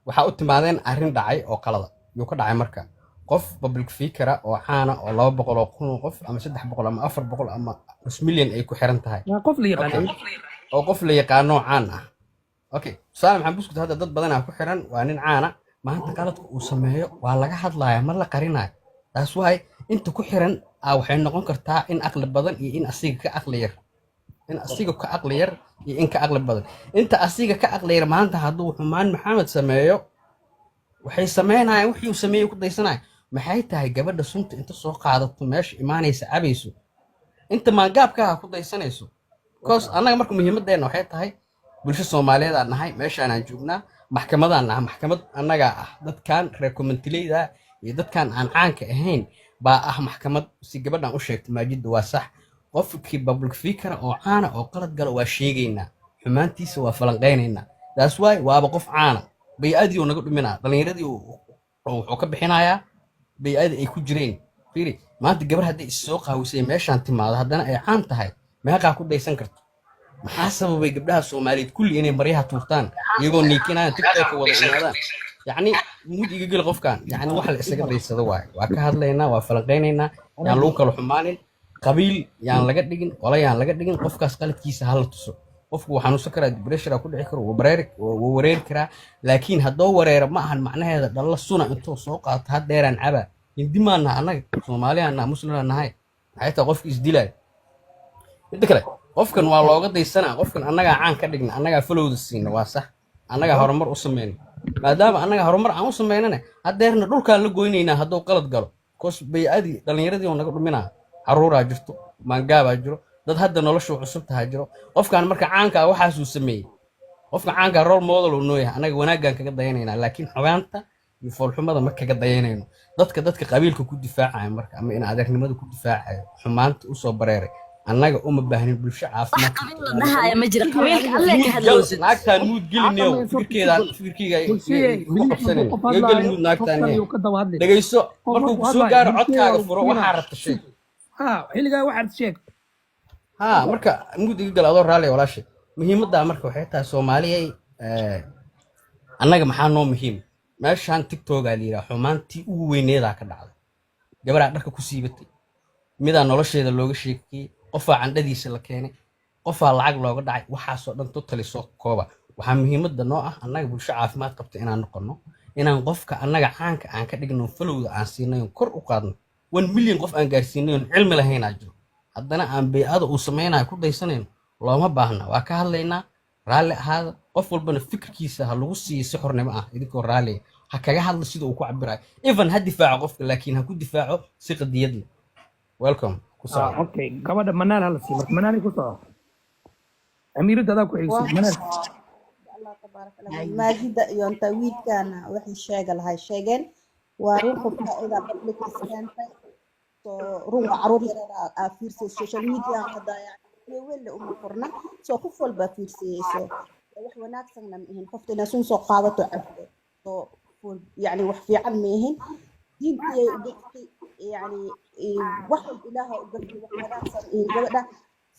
waxaa u timaadeen arrin dhacay oo qalada yuu ka dhacay. Marka qof public figure oo caana oo 200,000 oo qof ama 300 ama 400 ama nus milyan ay ku xiran tahay. Waa qof la yaqaan. Okay, oo qof la yaqaano caan ah. Okay, tusaale Maxamed Buskut hadda dad badanaa ku xiran, waa nin caana. Maanta qaladka uu sameeyo waa laga hadlaaya, ma la qarinayo. Taas waay inta ku xiran waxay noqon kartaa in aqli badan iyo in asiga ka aqli yar, in asiga ka aqli yar iyo in ka aqli badan. Inta asiga ka aqli yar maanta hadduu xumaan Maxamed sameeyo, waxay sameynayaan wixii uu sameeyey ku daysanaya. Maxay tahay gabadha sunta inta soo qaadato meesha imaanaysa cabayso, inta maangaabka ah ku daysanayso? Because annaga marka muhiimadeenna waxay tahay, bulsho Soomaaliyeed aan nahay, meeshaan joognaa, maxkamadaan nahay, maxkamad annagaa ah. Dadkan reer commentileyda iyo dadkan aan caanka ahayn baa ah maxkamad. Si gabadhan u sheegtay Maajidda waa sax. Qofkii public figure oo caana oo qalad gala, waa sheegaynaa xumaantiisa, waa falanqaynaynaa. That's why waaba qof caana bay-adii uu naga dhuminaa, dhallinyaradii oo wuxuu ka bixinayaa bay-adii ay ku jireen. Fiiri, maanta gabar haddii is soo qaawisay meeshaan timaado, haddana ay caan tahay, meeqaa ku daysan karto? Maxaa sababay gabdhaha Soomaaliyeed kulli inay maryaha tuurtaan iyagoo niikinayaan, TikTok wada imaadaan? Yacni mute iga geli qofkan. Yacni wax la isaga daysado waaye. Waa ka hadlaynaa, waa falanqaynaynaa. Yaan lagu kala xumaanin, qabiil yaan laga dhigin, qola yaan laga dhigin. Qofkaas qaladkiisa hala tuso. Qofku wuu xanuunsan karaa, depression ku dhici karo, wuu wareeri karaa, laakiin haddoo wareero ma ahan macnaheeda dhalla suna intuu soo qaato haddeeraan cabaa. Hindi maanaha annaga, Soomaaliyaa naha, Muslimaa nahay. Maxay tahay qofki isdilaayo? Midda kale, qofkan waa looga daysanaa. Qofkan annagaa caan ka dhigna, annagaa followda siina, waa sax, annagaa horumar u sameyna. Maadaama annaga horumar aan u sameynana, haddeerna dhulkaan la goynaynaa hadduu qalad galo, 'cause bay'adii dhallinyaradii oo naga dhuminaa. Caruuraa jirto, maangaabaa jiro, dad hadda noloshu cusub tahaa jiro. Qofkan marka caanka ah waxaasuu sameeyey. Qofka caanka role model uu noo yahay, annaga wanaaggaan kaga dayanaynaa, laakiin xogaanta iyo foolxumada ma kaga dayanayno. Dadka qabiilka ku difaacaya marka ama in adeernimada ku difaacayo, xumaanta usoo bareeray, annaga uma baahnin. Bulsho Wax caafimaad qabiil la dhahaya ma jira, qabiilka alle ka mute gal. hadlowsid. Naagtaan mute gelinayow, fikirkeedaan fikirkeyga Bulshiyey, igu biliis markuu qabsanayn. qof Iga geli hadlaayo, mute qof naagtaan. kale yuu ka daba hadlin. Dhegayso. Qof markuu markuu kusoo hadlaayo gaaro bulshiyey codkaaga waa furo lagu waxaa siinaa. rabta sheeg. Ha, xilligaa waxaad sheeg. Haa, marka mute iga gal adoo raalli, walaashay. Muhiimaddaa marka waxay tahay, Soomaaliyay, annaga maxaa noo muhiim? Meeshaan TikTokaa la yidhaha, xumaantii ugu weyneedaa ka dhacday. Gabaraa dharka ku siibatay, midaa nolosheeda looga sheekiyey, qofaa candhadiisa la keenay, qofaa lacag looga dhacay. Waxaasoo dhan totally soo kooba. Waxaa muhiimadda noo ah annaga bulsho caafimaad qabta inaan noqono, inaan qofka annaga caanka aan ka dhigno, followda aan siinay, oon kor u qaadno, 1 million qof aan gaarsiinay, oon cilmi lahaynaa jiro, haddana aan bey'ada uu samaynayo ku daysanayno. Looma baahna. Waa ka hadlaynaa, raalli ahaada. Qof walbana fikirkiisa ha lagu siiyo si xornimo ah, idinkoo raalliya ha kaga hadlo sida uu ku cabirayo. Even ha difaaco qofka, laakiin ha ku difaaco si qadiyad leh. Welcome, ku soco. Okay, gabadha Manaal hala sii marka. Manaal, ku soco. Amiiradda adaa ku xigsid, Manaal. Allah tabaaraka Allah. Maajida iyo inta wiilkana waxay sheega lahay sheegeen waa run. Qofka idaa public iskeentay, so run waa caruur yareer aa fiirsay social media hadda, yani weyn le uma furna, so qof walba fiirsayeyso. Wax wanaagsanna ma ihin qofta inay sun soo qaadato cabto, so yani wax fiican ma ihin. Diintiyay u gaftay, yani wax walba Ilaaha u gaftay. Wax wanaagsan ihin gabadha,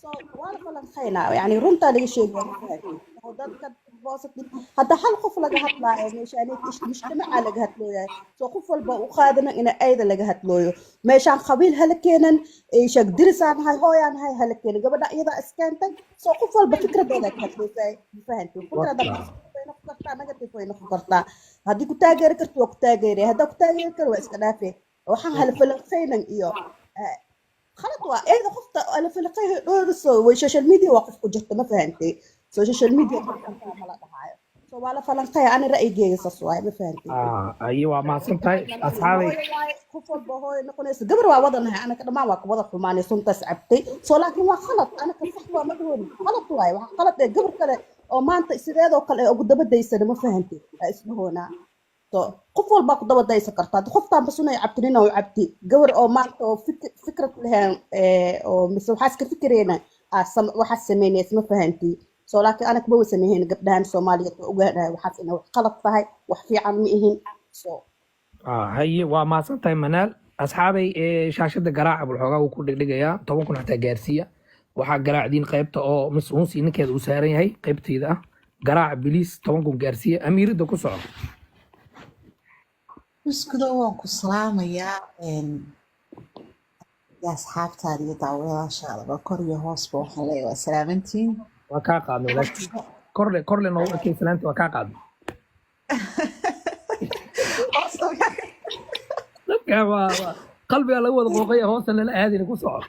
so waa la falanqaynaa, yani runtaa laga sheegaya, ma fahantin? Oo dadka positive hadda hal qof laga hadlaayo meeshaan, mujtamaca laga hadlooyahay, so qof walba u qaadana ina ayda laga hadlooyo meeshaan. Qabiil hala keenan, sheeg dirisaan nahay, hooyaan nahay, hala keenan. Gabadha iyadaa iskeentay, so qof walba fikradeeda ka hadlooysay, ma fahantin? Fikrada positive way noqon kartaa, negative way noqon kartaa. Haddii ku taageeri karto waa ku taageeraya, haddaa ku taageeri karo waa iska dhaafe. Waxaan hala falanqaynan iyo khalad waa eeda qofta ala falaqay dhowrso way. Social media waa qof ku jirta, ma fahantay? So social media qofka mala dhahaayo, so waa la falanqaya. Ani ra'yigeyga saas waaye, ma fahantay? Aye, waa mahadsan tahay, asxaabay. Hooyo waaye, qof walba hooyo noqonaysa. Gabar waa wadanahay, anaka dhammaan waa wada xumaanay suntaas cabtay, so laakiin waa khalad. Anaka sax waa ma dhahooni, khalad waaye. Waa khalad ee gabar kale oo maanta sideedoo kale ee ugu daba daysana, ma fahantay? Aa isdhahoonaa. So qof walbaa ku daba daysan kartaa. Hadda qoftaan basunay cabtinina oo cabti, gabar oo maanta oo fikrad lahayn oo mise waxaa iska fikirayna waxaa samaynaysa, ma fahanti? So laakiin anaga ma sameyn. Gabdhahan Soomaaliyeed waa ogaanahay waxaas inay wax qalad tahay, wax fiican ma ihin, so Haye, waa mahadsan tahay, Manaal. Asxaabay, shaashada garaaca bal xoogaa wuu ku dhigdhigayaa. 10,000 xataa gaarsiiya. Waxaa garaacdiin qaybta oo Miss Unsi ninkeeda uu saaran yahay, qaybtayda ah garaaca biliis, 10,000 gaarsiiya. Amiiradda, ku soco. Buskudo, waan ku salaamayaa iyo asxaabtaada iyo daawadayaashaadaba, kor iyo hoosba waxaan leeyahay waa salaamantiin. Waa kaa qaadnay walaashay. Korle korle noogu ekay salaanta, waa kaa qaadnay. Hoosta. Dadka waa qalbiga lagu wada qooqaya, hoosta lala aadina. Ku soco.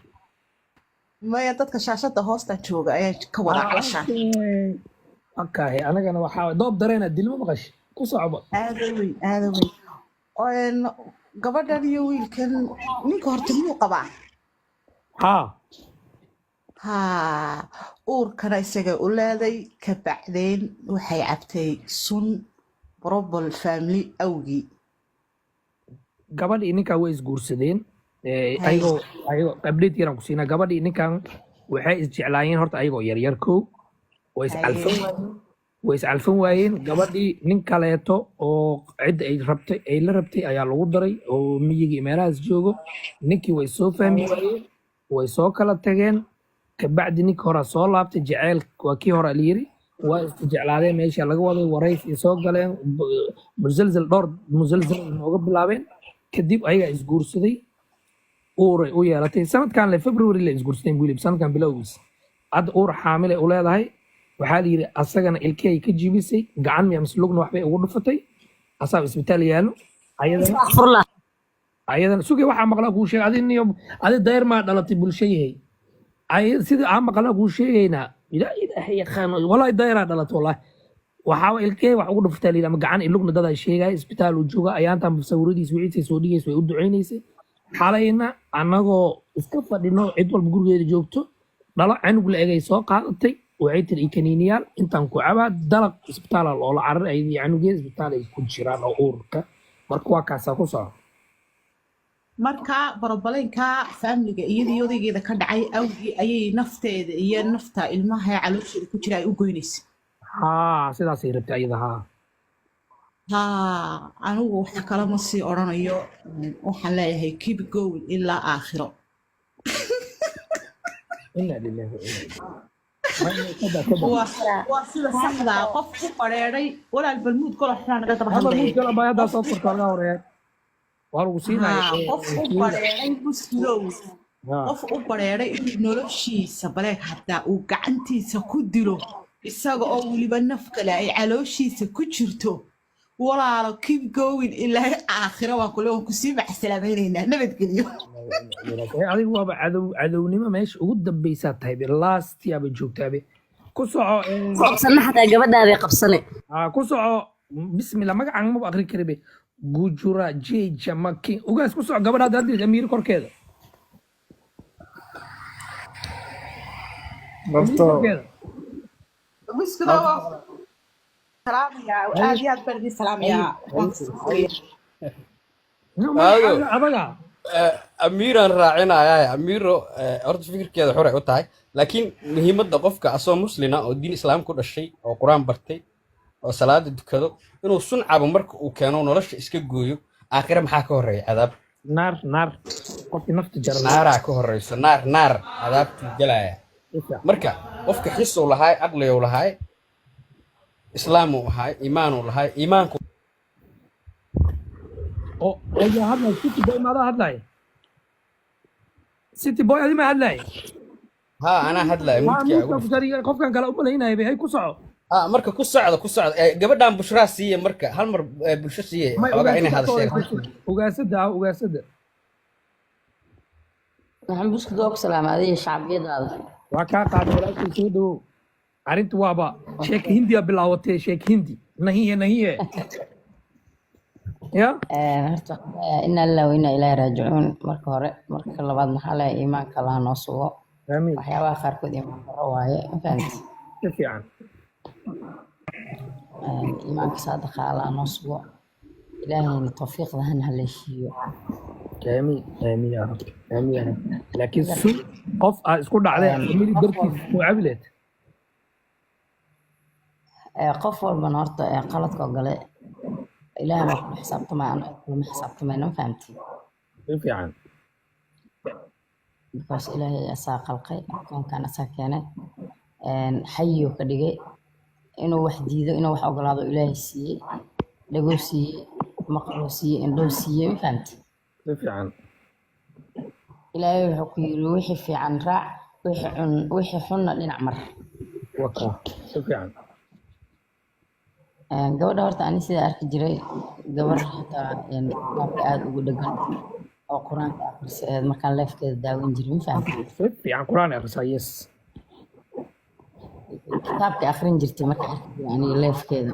Maya, dadka shaashada hoosta jooga ayaa ka wada calashaan. Okay, anagana waxaa doob dareena dilma maqash. Ku socoba. Aada weyn, aada weyn. Gabadhan iyo wiilkan, ninka horta miyuu qabaa? Haa. Haa, uurkana isaga u leeday. Ka bacdeen waxay cabtay sun probable family awgii. Gabadhii ninkan way isguursadeen. Ayagoo update yaraan ku siinaa. Gabadhii ninkan waxay isjeclaayeen horta ayagoo yaryar kow way iscalfan waayeen. Way iscalfan waayeen. Gabadhii nin kaleeto oo cidda ay rabtay, ay la rabtay ayaa lagu daray oo miyiga iyo meelahaas joogo. Ninkii way soo fahmi waayeen, way soo kala tageen. Kabacdi ninkii horaa soo laabtay. Jaceyl waa kii hore layiri, waa isku jeclaadeen. Meesha laga waday warays ay soo galeen, musalsal, dhowr musalsal ay nooga bilaabeen. Kadib ayagaa isguursaday, uuray u yeelatay. Sanadkan le February la isguursadeen weliba, sanadkan bilowgiis. Hadda uur xaamile u leedahay. Waxaa la yidhi asagana ilkey ka jibisay, gacan miya mise lugna waxbay ugu dhufatay, asaaba isbitaal yaallo. Ayadana Astaghfirullah. Ayadana sugay, waxaa maqlaa kuu sheegay. Adi niyo, adi dayr maa dhalatay bulsho yahay. Sidii aan maqlaa kuu sheegaynaa. Ilaa Ilaahay yaqaano, wallahi dayraa dhalatay, wallahi. Waxaaba ilkey wax ugu dhufatay la yidhi, ama gacan ilugna dad ay sheegaya. Isbitaal uu jooga. Ayaantan sawiradiis wiciisay soo dhigaysa, way u ducaynaysay. Xalayna annagoo iska fadhino, cid walba gurigeeda joogto, dhalo canug la egay soo qaadatay. Waxay tiri, "Kaniiniyaal intaan ku cabaa." Dalaq, isbitaala loola carar. Ayadii canugeeda isbitaal ay ku jiraan oo uurka. Marka waa kaasaa, ku soco. Marka borobaleenka faamiliga iyadii odaygeeda ka dhacay awgii ayay nafteeda iyo nafta ilmaha ee caloosheeda ku jira ay u goynaysa. Haa, sidaasay rabtay ayada, haa. Haa, anigu wax kale ma sii odhanayo. Waxaan leeyahay keep going ilaa aakhiro. Inna lillahi wa inna ilayhi. Kada kada. Waa sida saxda ah. Qof ku bareeray walaal balmuud golo xunaa naga daba haba hadlaya. Muud kala baa haddaa soo furta, laga horeeya waa lagu siinaya. Haa, qof u bareeray muskilow, qof u bareeray inuu noloshiisa baleeg hataa uu gacantiisa ku dilo, isaga oo weliba naf kale ay calooshiisa ku jirto, walaalo keep going ilaa aakhiro. Waan kule, waan kusii macsalaamaynaynaa, nabadgelyo. Adigu waaba cadow, cadownimo meesha ugu dambeysaa tahay be, last year bay joogtaabe. Ku soco. Qabsana xataa gabadhaaday qabsane. Aa, ku soco. Bismillah, magacan maba akrin karibe. Gujura jeja maki ugaas, ku soco. Gabadhaad hadda Amiir korkeeda, Amiir Horta korkeeda. Muskido, waan salaamayaa, aad iyo aad baan idin salaamayaa, waan kusoo No, magaca Aado. Adaga. Amiiraan raacinayaa. Amiiro, horta fikirkeeda xor ay u tahay, laakiin muhiimadda qofka asoo muslina oo diin islaam ku dhashay oo Qur-aan bartay oo salaada dukado inuu sun cabo marka uu keeno nolosha iska gooyo, aakhire maxaa ka horeeya? Cadaab. Naar, naar, qofkii nafta jara. Naaraa ka horeyso, naar, naar, cadaabtuu gelaya. Marka qofka xisuu lahaay, caqliguu lahaay, islaamuu ahaay, iimaanuu lahaay, iimaanku Oo yaa hadlay? City Boy, maadaa hadlay? City Boy, adi ma hadlay? Haa, anaa hadlaya. Waa mudkii muudka ugu ku sariga qofkan kale u malaynaya bay. Hay, ku soco. Ah, marka ku socda, ku socda. Gabadhan Bushraa siiye marka hal mar, bulsho siiye. May xoogaa inay ugaasada hadasheen. Ugaasada ah, ugaasada. Maxamed Buskud, waa ku salaamay adiga shacbiyadaada. Waa kaa qaaday walaalkay, soo dhawow. Arrintu waaba sheek Hindiya bilaawatay, sheek Hindi nahiye nahiye ya. Horta inna lillahi wa inna ilaahi raajicuun marka hore. Marka labaad maxaa leeyahay? Iimaanka Allaha noo sugo. Aamiin. Waxyaabaha qaarkood iimaan darro waaye, ma fahamti? Si fiican. Iimaanka saadaqa Allaha noo sugo, Ilaahayna tawfiiqda hana haleeshiiyo. Aamiin, aamiin yaa rabbi, aamiin yaa rabbi. Laakiin sun qof aad isku dhacday family qof dartiis walba ku cabileed. Qof walbana horta qaladka gale Ilaahay baa kula xisaabtamaya, anaga kulama xisaabtamayna, ma fahamti? Si fiican. Because Ilaahay asaa khalqay koonkan, asaa keenay, xayuu ka dhigay inuu wax diido, inuu wax ogolaado. Ilaahay siiyey dhagoo, siiyey maqloo, siiyey indhoo, siiyey, ma fahamti? Si fiican. Ilaahay wuxuu ku yiri, wixii fiican raac, wixii xun, wixii xunna dhinac mar. Waka, si fiican. Gabadha horta ani sidaa arki jiray, gabar xitaa kitaabka aada ugu dhegan oo Qur-aanka akhrisa ahayd markaan leefkeeda daawan jiray, ma fahamti? Si fiican, Qur-aan akhrisaa, yes. Kitaabka akhrin jirtay markaan arki jiray aniga leefkeeda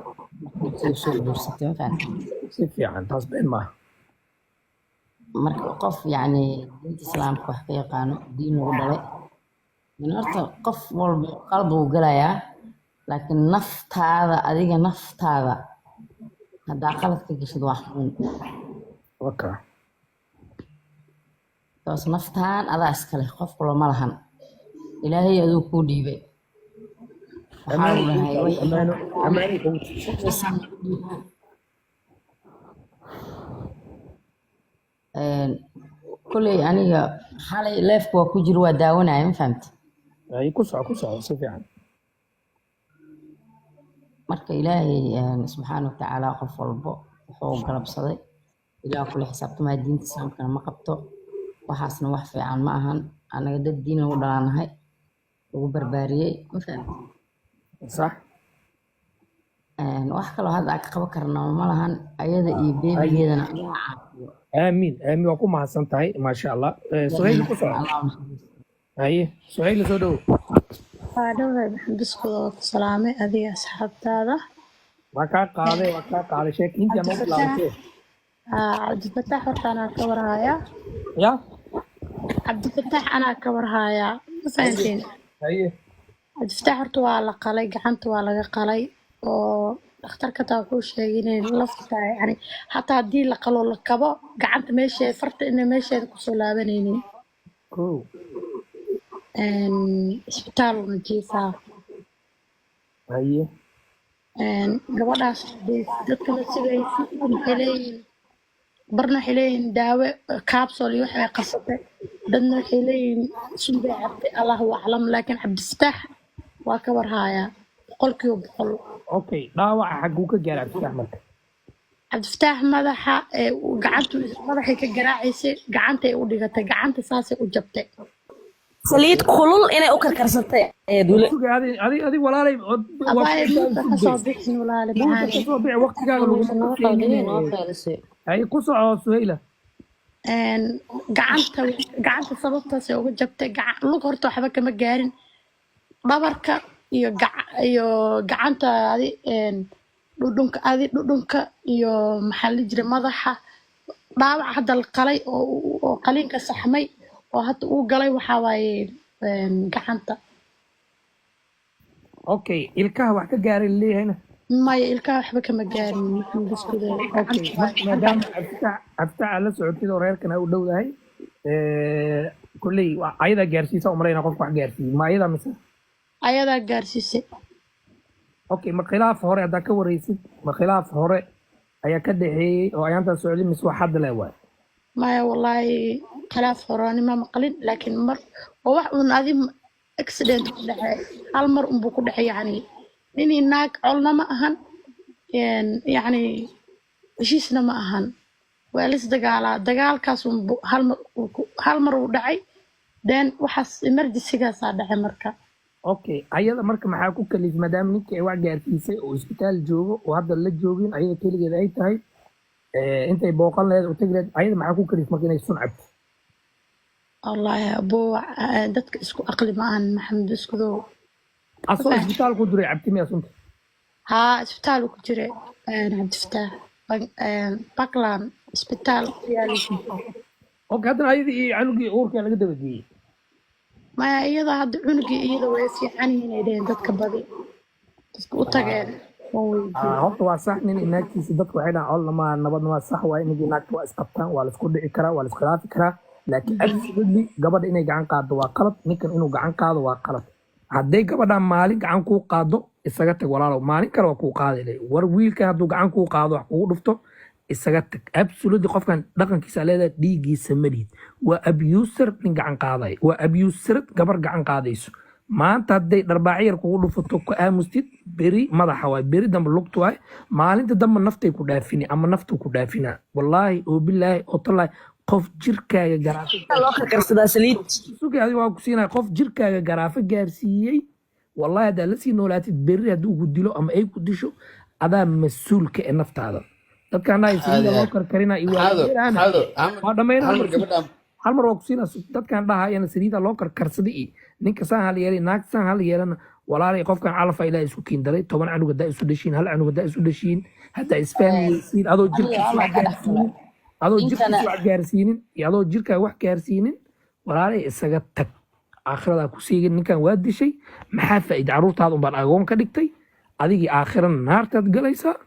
markay soo guursatay, ma fahamti? Si fiican, taas been maaha. Marka qof yacni diinta Islaamka wax ka yaqaano, diin lagu dhalay, yani horta qof walba qalad wuu galayaa, laakiin naftaada, adiga naftaada haddaa qalad ka gashid waa xanuun. Waka. Because naftaan adaa iska leh, qof kalo ma lahan, Ilaahay aduu kuu dhiibay. Waxaa Ammaanay lagu kugu dhahay tahay, way ammaano, ammaanay kugu tahay. Koley aniga xalay leefka waa ku jiro, waa daawanaya, ma fahamti? Ay, ku soco, ku soco si fiican. Marka Ilaahay subxaana watacaala qof walbo wuxuu galabsaday Ilaah kula xisaabtamaya. Diinta Islaamkana ma qabto waxaasna, wax fiican ma ahan. Anaga dad diin lagu dhalaanahay, lagu barbaariyey, ma fahamti? Sax. Wax kaloo hadda aan ka qaban karna ma lahan. Ayada iyo Ay beebigeedana Allah caafiyo. Aamiin, aamiin. Waa ku mahadsan tahay, maasha Allah. Suhayl, ku soco. Allah u naxariisto. Haye Suhayl, soo dhowo. Waa dhowhay, maxamed Buskud, oo ku salaamay adiga, asxaabtaada. Waa kaa qaaday, waa kaa qaaday. Sheekintii ama Cabdifataax bilaabatee? Cabdifataax horta anaa ka warhayaa. Ya. Cabdifataax anaa ka warhayaa, ma fahanteen? Haye. Cabdifataax horta waa la qalay, gacanta waa laga qalay, oo dhakhtarka taa wuxuu sheegay inay lafta, yani hataa haddii la qalo, la kabo gacanta, meesheeda farta inay meesheeda kusoo laabanaynin. Kow. Isbitaal una jiifaa. Haye. Gabadhaas hadee dadka la sugaysa waxay leeyihiin, barna waxay leeyihiin daawo capsule iyo waxbay qasatay, dadna waxay leeyihiin sun bay cabtay, Allahu aclam. Laakiin Cabdifataax waa ka warhayaa 100%. Okay, dhaawaca xaguu ka gaaray Cabdifatax marka? Cabdifataax madaxa ee uu gacantu madaxay ka garaacaysay, gacantay u dhigatay, gacanta saasay u jabtay. Saliid kulul inay u karkarsatay ee dule. Suga, adi adi adi walaalay waa Abaay ku muuta ka soo sugay. bixin, walaale. Muuta Macaane. ka soo bixi, waqtigaaga Muusa laguma naga keenin. qaldanay, noo qaylisay. Haye, ku soco Suhayla. Gacanta, gacanta sababtaasay uga jabtay. Lug horta waxba kama gaarin, dhabarka iyo iyo gacanta adi dhudhunka, adi dhudhunka iyo maxaa la dhihi jiray, madaxa. Dhaawac hadda la qalay oo qaliinka saxmay oo hadda uu galay waxaa waaye gacanta. Okay, ilkaha wax ka gaaray leeyahayna? Maya, ilkaha waxba kama gaarin, Maxamed Buskude. Okay. Gacanta waaye, gacanta. Maadaama Cabdifatax aad la socotid oo reerkan u dhowdahay, kolley ayadaa gaarsiisa umalayna. Qofka wax gaarsiiyey ma ayadaa mise? Ayadaa gaarsiisay. Okay, ma khilaaf hore haddaa ka wareysid, ma khilaaf hore ayaa ka dhexeeyey oo ayaantaa socday mise wax hadda le waay? Maya, wallaahi khilaaf horani ma maqlin, laakiin mar oo wax uun adi accident ku dhacay, hal mar unbuu ku dhacay. Yacni ninii naag colna ma ahan, yacni heshiisna ma ahan, waa lis dagaalaa. Dagaalkaas unbu hal mar hal mar uu dhacay, then waxaas emergency-gaasaa dhacay marka. Okay, ayada marka maxaa ku kalif, maadaama ninkii ay wax gaarsiisay oo isbitaal joogo oo hadda la joogin, ayada keligeed ay tahay, intay booqan lahayd oo tegi lahayd, ayada maxaa ku kalif marka inay sun cabto? Wallaahi abuu, dadka isku aqli ma ahan, Maxamed Iskudow. Asoo isbitaal ku jiray cabti miyaa sunta? Haa, isbitaal uu ku jiray Cabdifataax Parkland isbitaal ku yaala. Okay, haddana ayadii iyo canugii uurka laga daba geeyey? Maya, iyada hadda cunugii iyada way fiican yihiin ay dheheen dadka badi, dadka u tageen waan weydiiyey. Horta waa sax, nin iyo naagtiisa dadku waxay dhahaan col lama nabadna, waa sax waaye. Ninkii naagta waa isqabtaan, waa la isku dhici karaa, waa la iskhilaafi karaa, laakiin absolutely gabadha inay gacan qaaddo waa qalad, ninkan inuu gacan qaado waa qalad. Hadday gabadhan maalin gacan kuu qaado, isaga tag walaalow, maalin kale waa kuu qaadi le. War wiilkan hadduu gacan kuu qaado, wax kugu dhufto, isaga tag. Absolutely qofkan dhaqankiisa leedahay, dhiiggiisa malihid. Waa abuser nin gacan qaadaya, waa abuserad gabar gacan qaadayso. Maanta hadday dharbaaci yar kugu dhufato, ku aamustid, beri madaxa waay, beri dambe lugta waay, maalinta dambe naftay ku dhaafini ama naftuu ku dhaafinaa. Wallaahi oo bilaahi oo tallaahi, qof jirkaaga garaafo Loo karkarsadaa saliid. Sugi, adiga waa ku siinaya. Qof jirkaaga garaafo gaarsiiyey, wallahi haddaad la sii noolaatid, berri hadduu ku dilo ama ay ku disho, adaa mas-uulka ee naftaada. Dadkaan dhahay Aad saliida iyo loo aad. karkarina iyo Maxaado waa Maxaado waa dhammayn. hal Hal mar mar gabadha. Hal mar waa ku siinaa. Dadkaan dhahayana saliida loo karkarsaday iyo ninka saan hal yeelay, naagta saan hal yeelana, walaalay, qofkan calafa Ilaah isku kiindaray. 10 canug haddaa isu dhashiin, hal canug haddaa isu dhashiin, haddaa isfahmi weysiin, adoo Aniga jirkiisa Allah wax ka dhex galo. gaarsiinin, adoo Ninkana jirkiisa wax gaarsiinin iyo adoo jirkaaga wax gaarsiinin, walaalay, isaga tag, aakhiradaa ku siigin. Ninkan waa dishay, maxaa faa'iida? Carruurtaada unbaan agoon ka dhigtay, adigii aakhirana naartaad galaysaa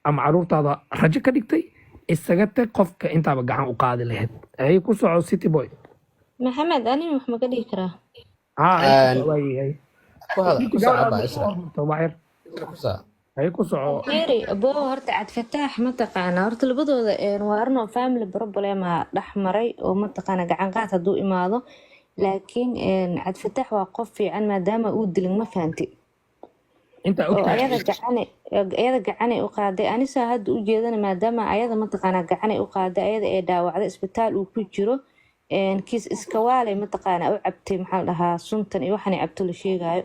ama carruurtaada rajo ka dhigtay. Isaga tag qofka intaaba gacan u qaadi lahayd. Ay ku soco, City Boy. Maxamed, aniga wax ma ka dhihi karaa? Haa, ay ku soco, waayahay. Ku hada City ku soco gabadha baa aad Isra. soo furto waxyar. Isra ku soco. Hay ku soco. Mary abo horta Cabdifataax mataqaana horta labadooda waa arrin oo family problem ah dhex maray oo mataqaana gacan qaad hadduu imaado, laakiin Cabdifataax waa qof fiican maadaama uu dilin, ma fahanti? Inta oo ogtahay. Ayada gacanay u qaaday, anisaa hadda u jeedana, maadaama ayada mataqaanaa gacanay u qaaday, ayada ee dhaawacday, isbitaal uu ku jiro, kiis iskawaalay mataqaanaa u cabtay, maxaa la dhahaa, suntan iyo waxaanay cabto la sheegaayo.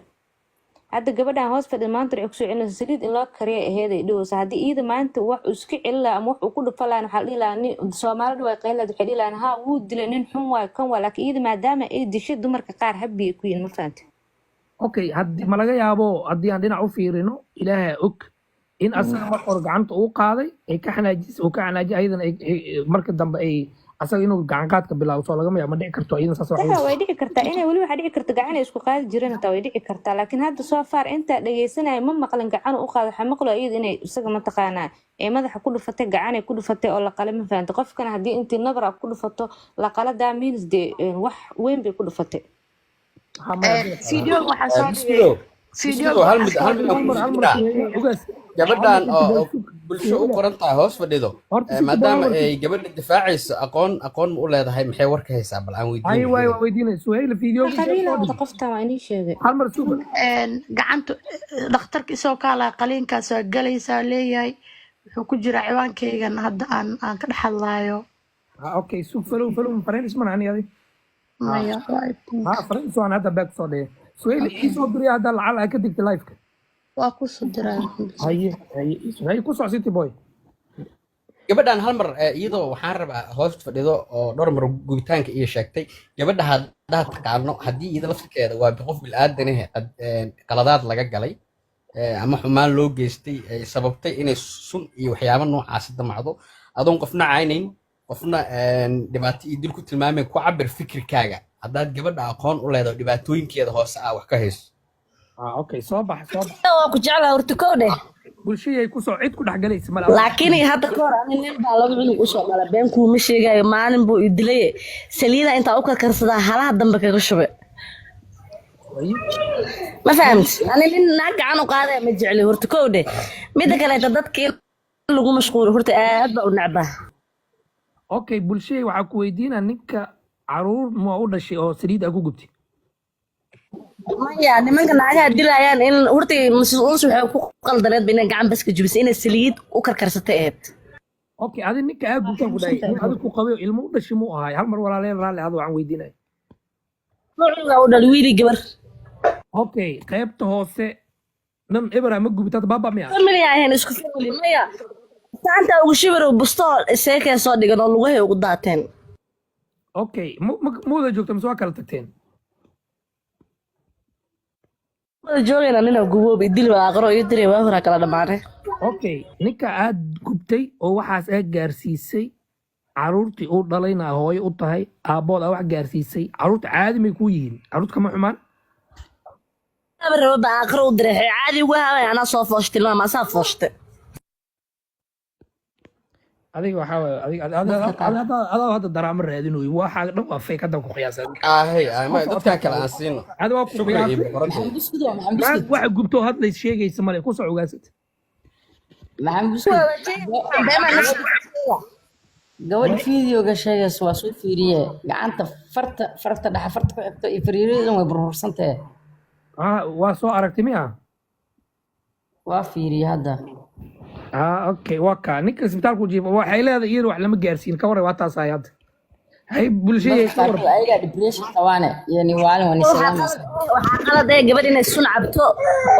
Hadda gabadhan hoos fadhi maanta waxay kusoo celinaysa saliid in loo kariya aheyd ay dhahaysa. Haddii iyada maanta wax uu iska celin lahaa ama wax uu ku dhufa lahaa, waxaa la dhihi lahaa nin Soomaalida way qayli lahayd, waxay dhihi lahaan haa, wuu dilay, nin xun waayo kan waa. Laakiin iyada maadaama ay dishay, dumarka qaar happy ay ku yihiin, ma fahanti? Okay, haddi ma laga yaabo haddii aan dhinac u fiirino, Ilaahay og in asaga marka hore gacanta uu qaaday ay ka xanaajis uu ka xanaajiyay, ayadana marka dambe ay asaga inuu gacan qaadka bilaabo, soo lagama yaabo? Ma dhici karto iyadana saas wax Saxa, way dhici kartaa inay weli, waxaa dhici karta gacan ay isku qaadi jireen hataa way dhici kartaa, laakiin hadda soo far intaa dhegeysanaya ma maqlin gacan u qaado. Waxaa maqlo iyada inay isaga mataqaanaa ee madaxa ku dhufatay, gacan ay ku dhufatay oo la qalay, ma fahanta? Qofkana haddii intii nabar a ku dhufato la qala, daa means dee wax weyn bay ku dhufatay. Video waxaa soo dhigay. Buskudow. Video Buskudow, hal waxaa mid soo hal mid aan dhigay. ku Hal mar weydiinaa. Ugaas. Gabadhan oo bulsho u qoran tahay hoos fadhido, Horta si maadaama hal mar. ay gabadha difaacayso, aqoon ma u leedahay? Maxay warka haysaa? Bal aan Ay weydiin. waay, waa weydiinay Suhayla video. Qabiila wada qoftan waa inii sheegay. Hal mar suga. Gacanta dhakhtarka isagoo ka hadlaya qaliinkaas waa galaysaa leeyahay, wuxuu ku jiraa ciwaankaygan hadda aan ka dhex hadlaayo. Okay, sug, follow follow friends man ani adi. Maya, waa I think. Ha, friends waan hadda back soo dhigay. Suhayla ii soo diriya hadda lacag ay ka digtay live-ka. Waa kusoo diraa. Haye haye, haye, ku soc, City Boy. Gabadhan hal mar iyadoo waxaan rabaa hoos fadhido oo dhowr mar gubitaanka iyo sheegtay, gabadha haddaad taqaano, haddii iyada laftirkeeda waa qof bilaadaneh qaladaad laga galay ama xumaan loo geystay ay sababtay inay sun iyo waxyaabo noocaasi damacdo, adoon qofna caynayn, qofna dhibaato iyo dil ku tilmaamayn, ku cabir fikirkaaga haddaad gabadha aqoon u leedaho, dhibaatooyinkeeda hoose aa wax ka hayso. Ah, okay, soo bax, soo bax. Waa ku jeclaha horta, kow dheh. Bulshayay ku soo cid ku dhexgalaysa male. Laakiin hadda ka hor ani nin baa laba cunug usoo dhala, been kuuma sheegayo, maalin buu i dilay, saliida intaa u karkarsadaa halaha dambe kaga shubay, ma fahamti? Ani nin naag gacan u qaadaya ma jecli horta, kow dheh. Midda kaleeta, dadka in lagu mashquulo horta aad baa u necbaa. Okay, bulshayay, waxaa ku weydiinaa, ninka caruur ma u dhashay oo saliid aa ku gubtay? Maya, nimanka naagaha dilayaan in horta Mrs Uns waxay ku qaldaneed ba inay gacan baska jubisay, inay saliid u karkarsatay ahayd. Okay, adi ninka aa gubtaan ku dhahay, nin adig ku qabay oo ilmo u dhashay muu ahaay? Hal mar walaaleel raalli hada, waxaan weydiinaya. Cunuga u dhalay, wiili gabar. Okay, qaybta hoose nin ebera ma gubta hadda, baaba miya? Family ahayn, isku family maya, saanta ugu shibirow bustoo seekee soo dhigan oo lugahay ugu daateen. Okay, ma wada joogta mise waa kala tagteen? Wada joogayna, nina guboob idil baa aqro iyo diray, waa horaa kala dhamaanay. Okay, ninka aad gubtay oo waxaas aad gaarsiisay, caruurtii uu dhalayna hooyo u tahay, aabbood aa wax gaarsiisay, caruurta caadi may kuu yihiin? Caruurta kama xumaan? Aba rabo baa aqro u diray, caadi ugu haabay, anaa soo fooshtay, ilmaha maasaa fooshtay. Adiga waxaa waaye adiga adaa hadda daraamo raadinayo, waxaa dhan waa fake, hadda ku qiyaasay. Ahay ma dadkan kale aan siino. Adi waa ku Shukri iyo qiyaasay. boqoradda. Maanta waxa gubtoo hadlay sheegaysa male, ku soo ogaasad. Maxamed Buskud, gabadha fiideoga sheegaysa waa soo fiiriye, gacanta farta dhexe, farta ku xigto iyo fariiradan way burbursantahe. Ah, waa soo aragtay miya? Waa fiiriye hadda. Ah, okay, waa kaa ninka isbitaalku jiifa, waxay leedahay iyada wax lama gaarsiin, ka waran? Waa taas ay hadda hay bulshada Dadka ka waran. qaarkood ayagaa depression qabaane iyo ni waalin waa ni salaamaysa. Waxaa qalad ee gabadh inay sun cabto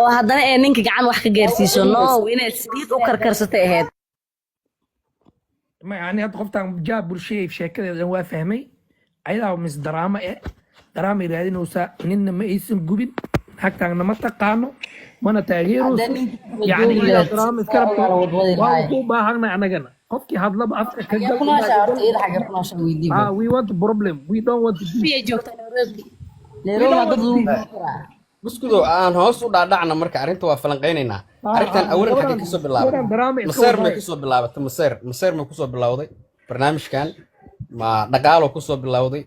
oo haddana ee ninka gacan wax ka gaarsiiso, no, inay saliid u karkarsatay ahayd. Ma yani hadda qoftan jaa bulshada sheekadeeda dhan waa fahmay, ayadaa mis daraama eh daraamay raadinaysaa, ninna ma aysan gubin, naagtaanna ma taqaano mana taageerayso. Hadda ninka yani joogi iyadaa lahayd daraama iska rabto. waa la wadwadi Waa lahaay. ku baahanay anagana qofkii hadlaba afka ka Xagee gal. ku nooshaa horta iyada? Xagee ku nooshaa weydii Ah, we want problem, we don't want peace. Biyay joogtaa Nairobi. Nairobi waa dad lagu gubi karaa. Buskudow, aan hoos u dhaadhacna marka, arrinta waa falanqaynaynaa. Arrintan awalan xaggee kasoo bilaabatay? Gabadhan daraama iska Maseer may wadaayo. Kusoo bilaabatay maseer, maseer may kusoo bilowday barnaamijkan, ma dhaqaalo kusoo bilowday?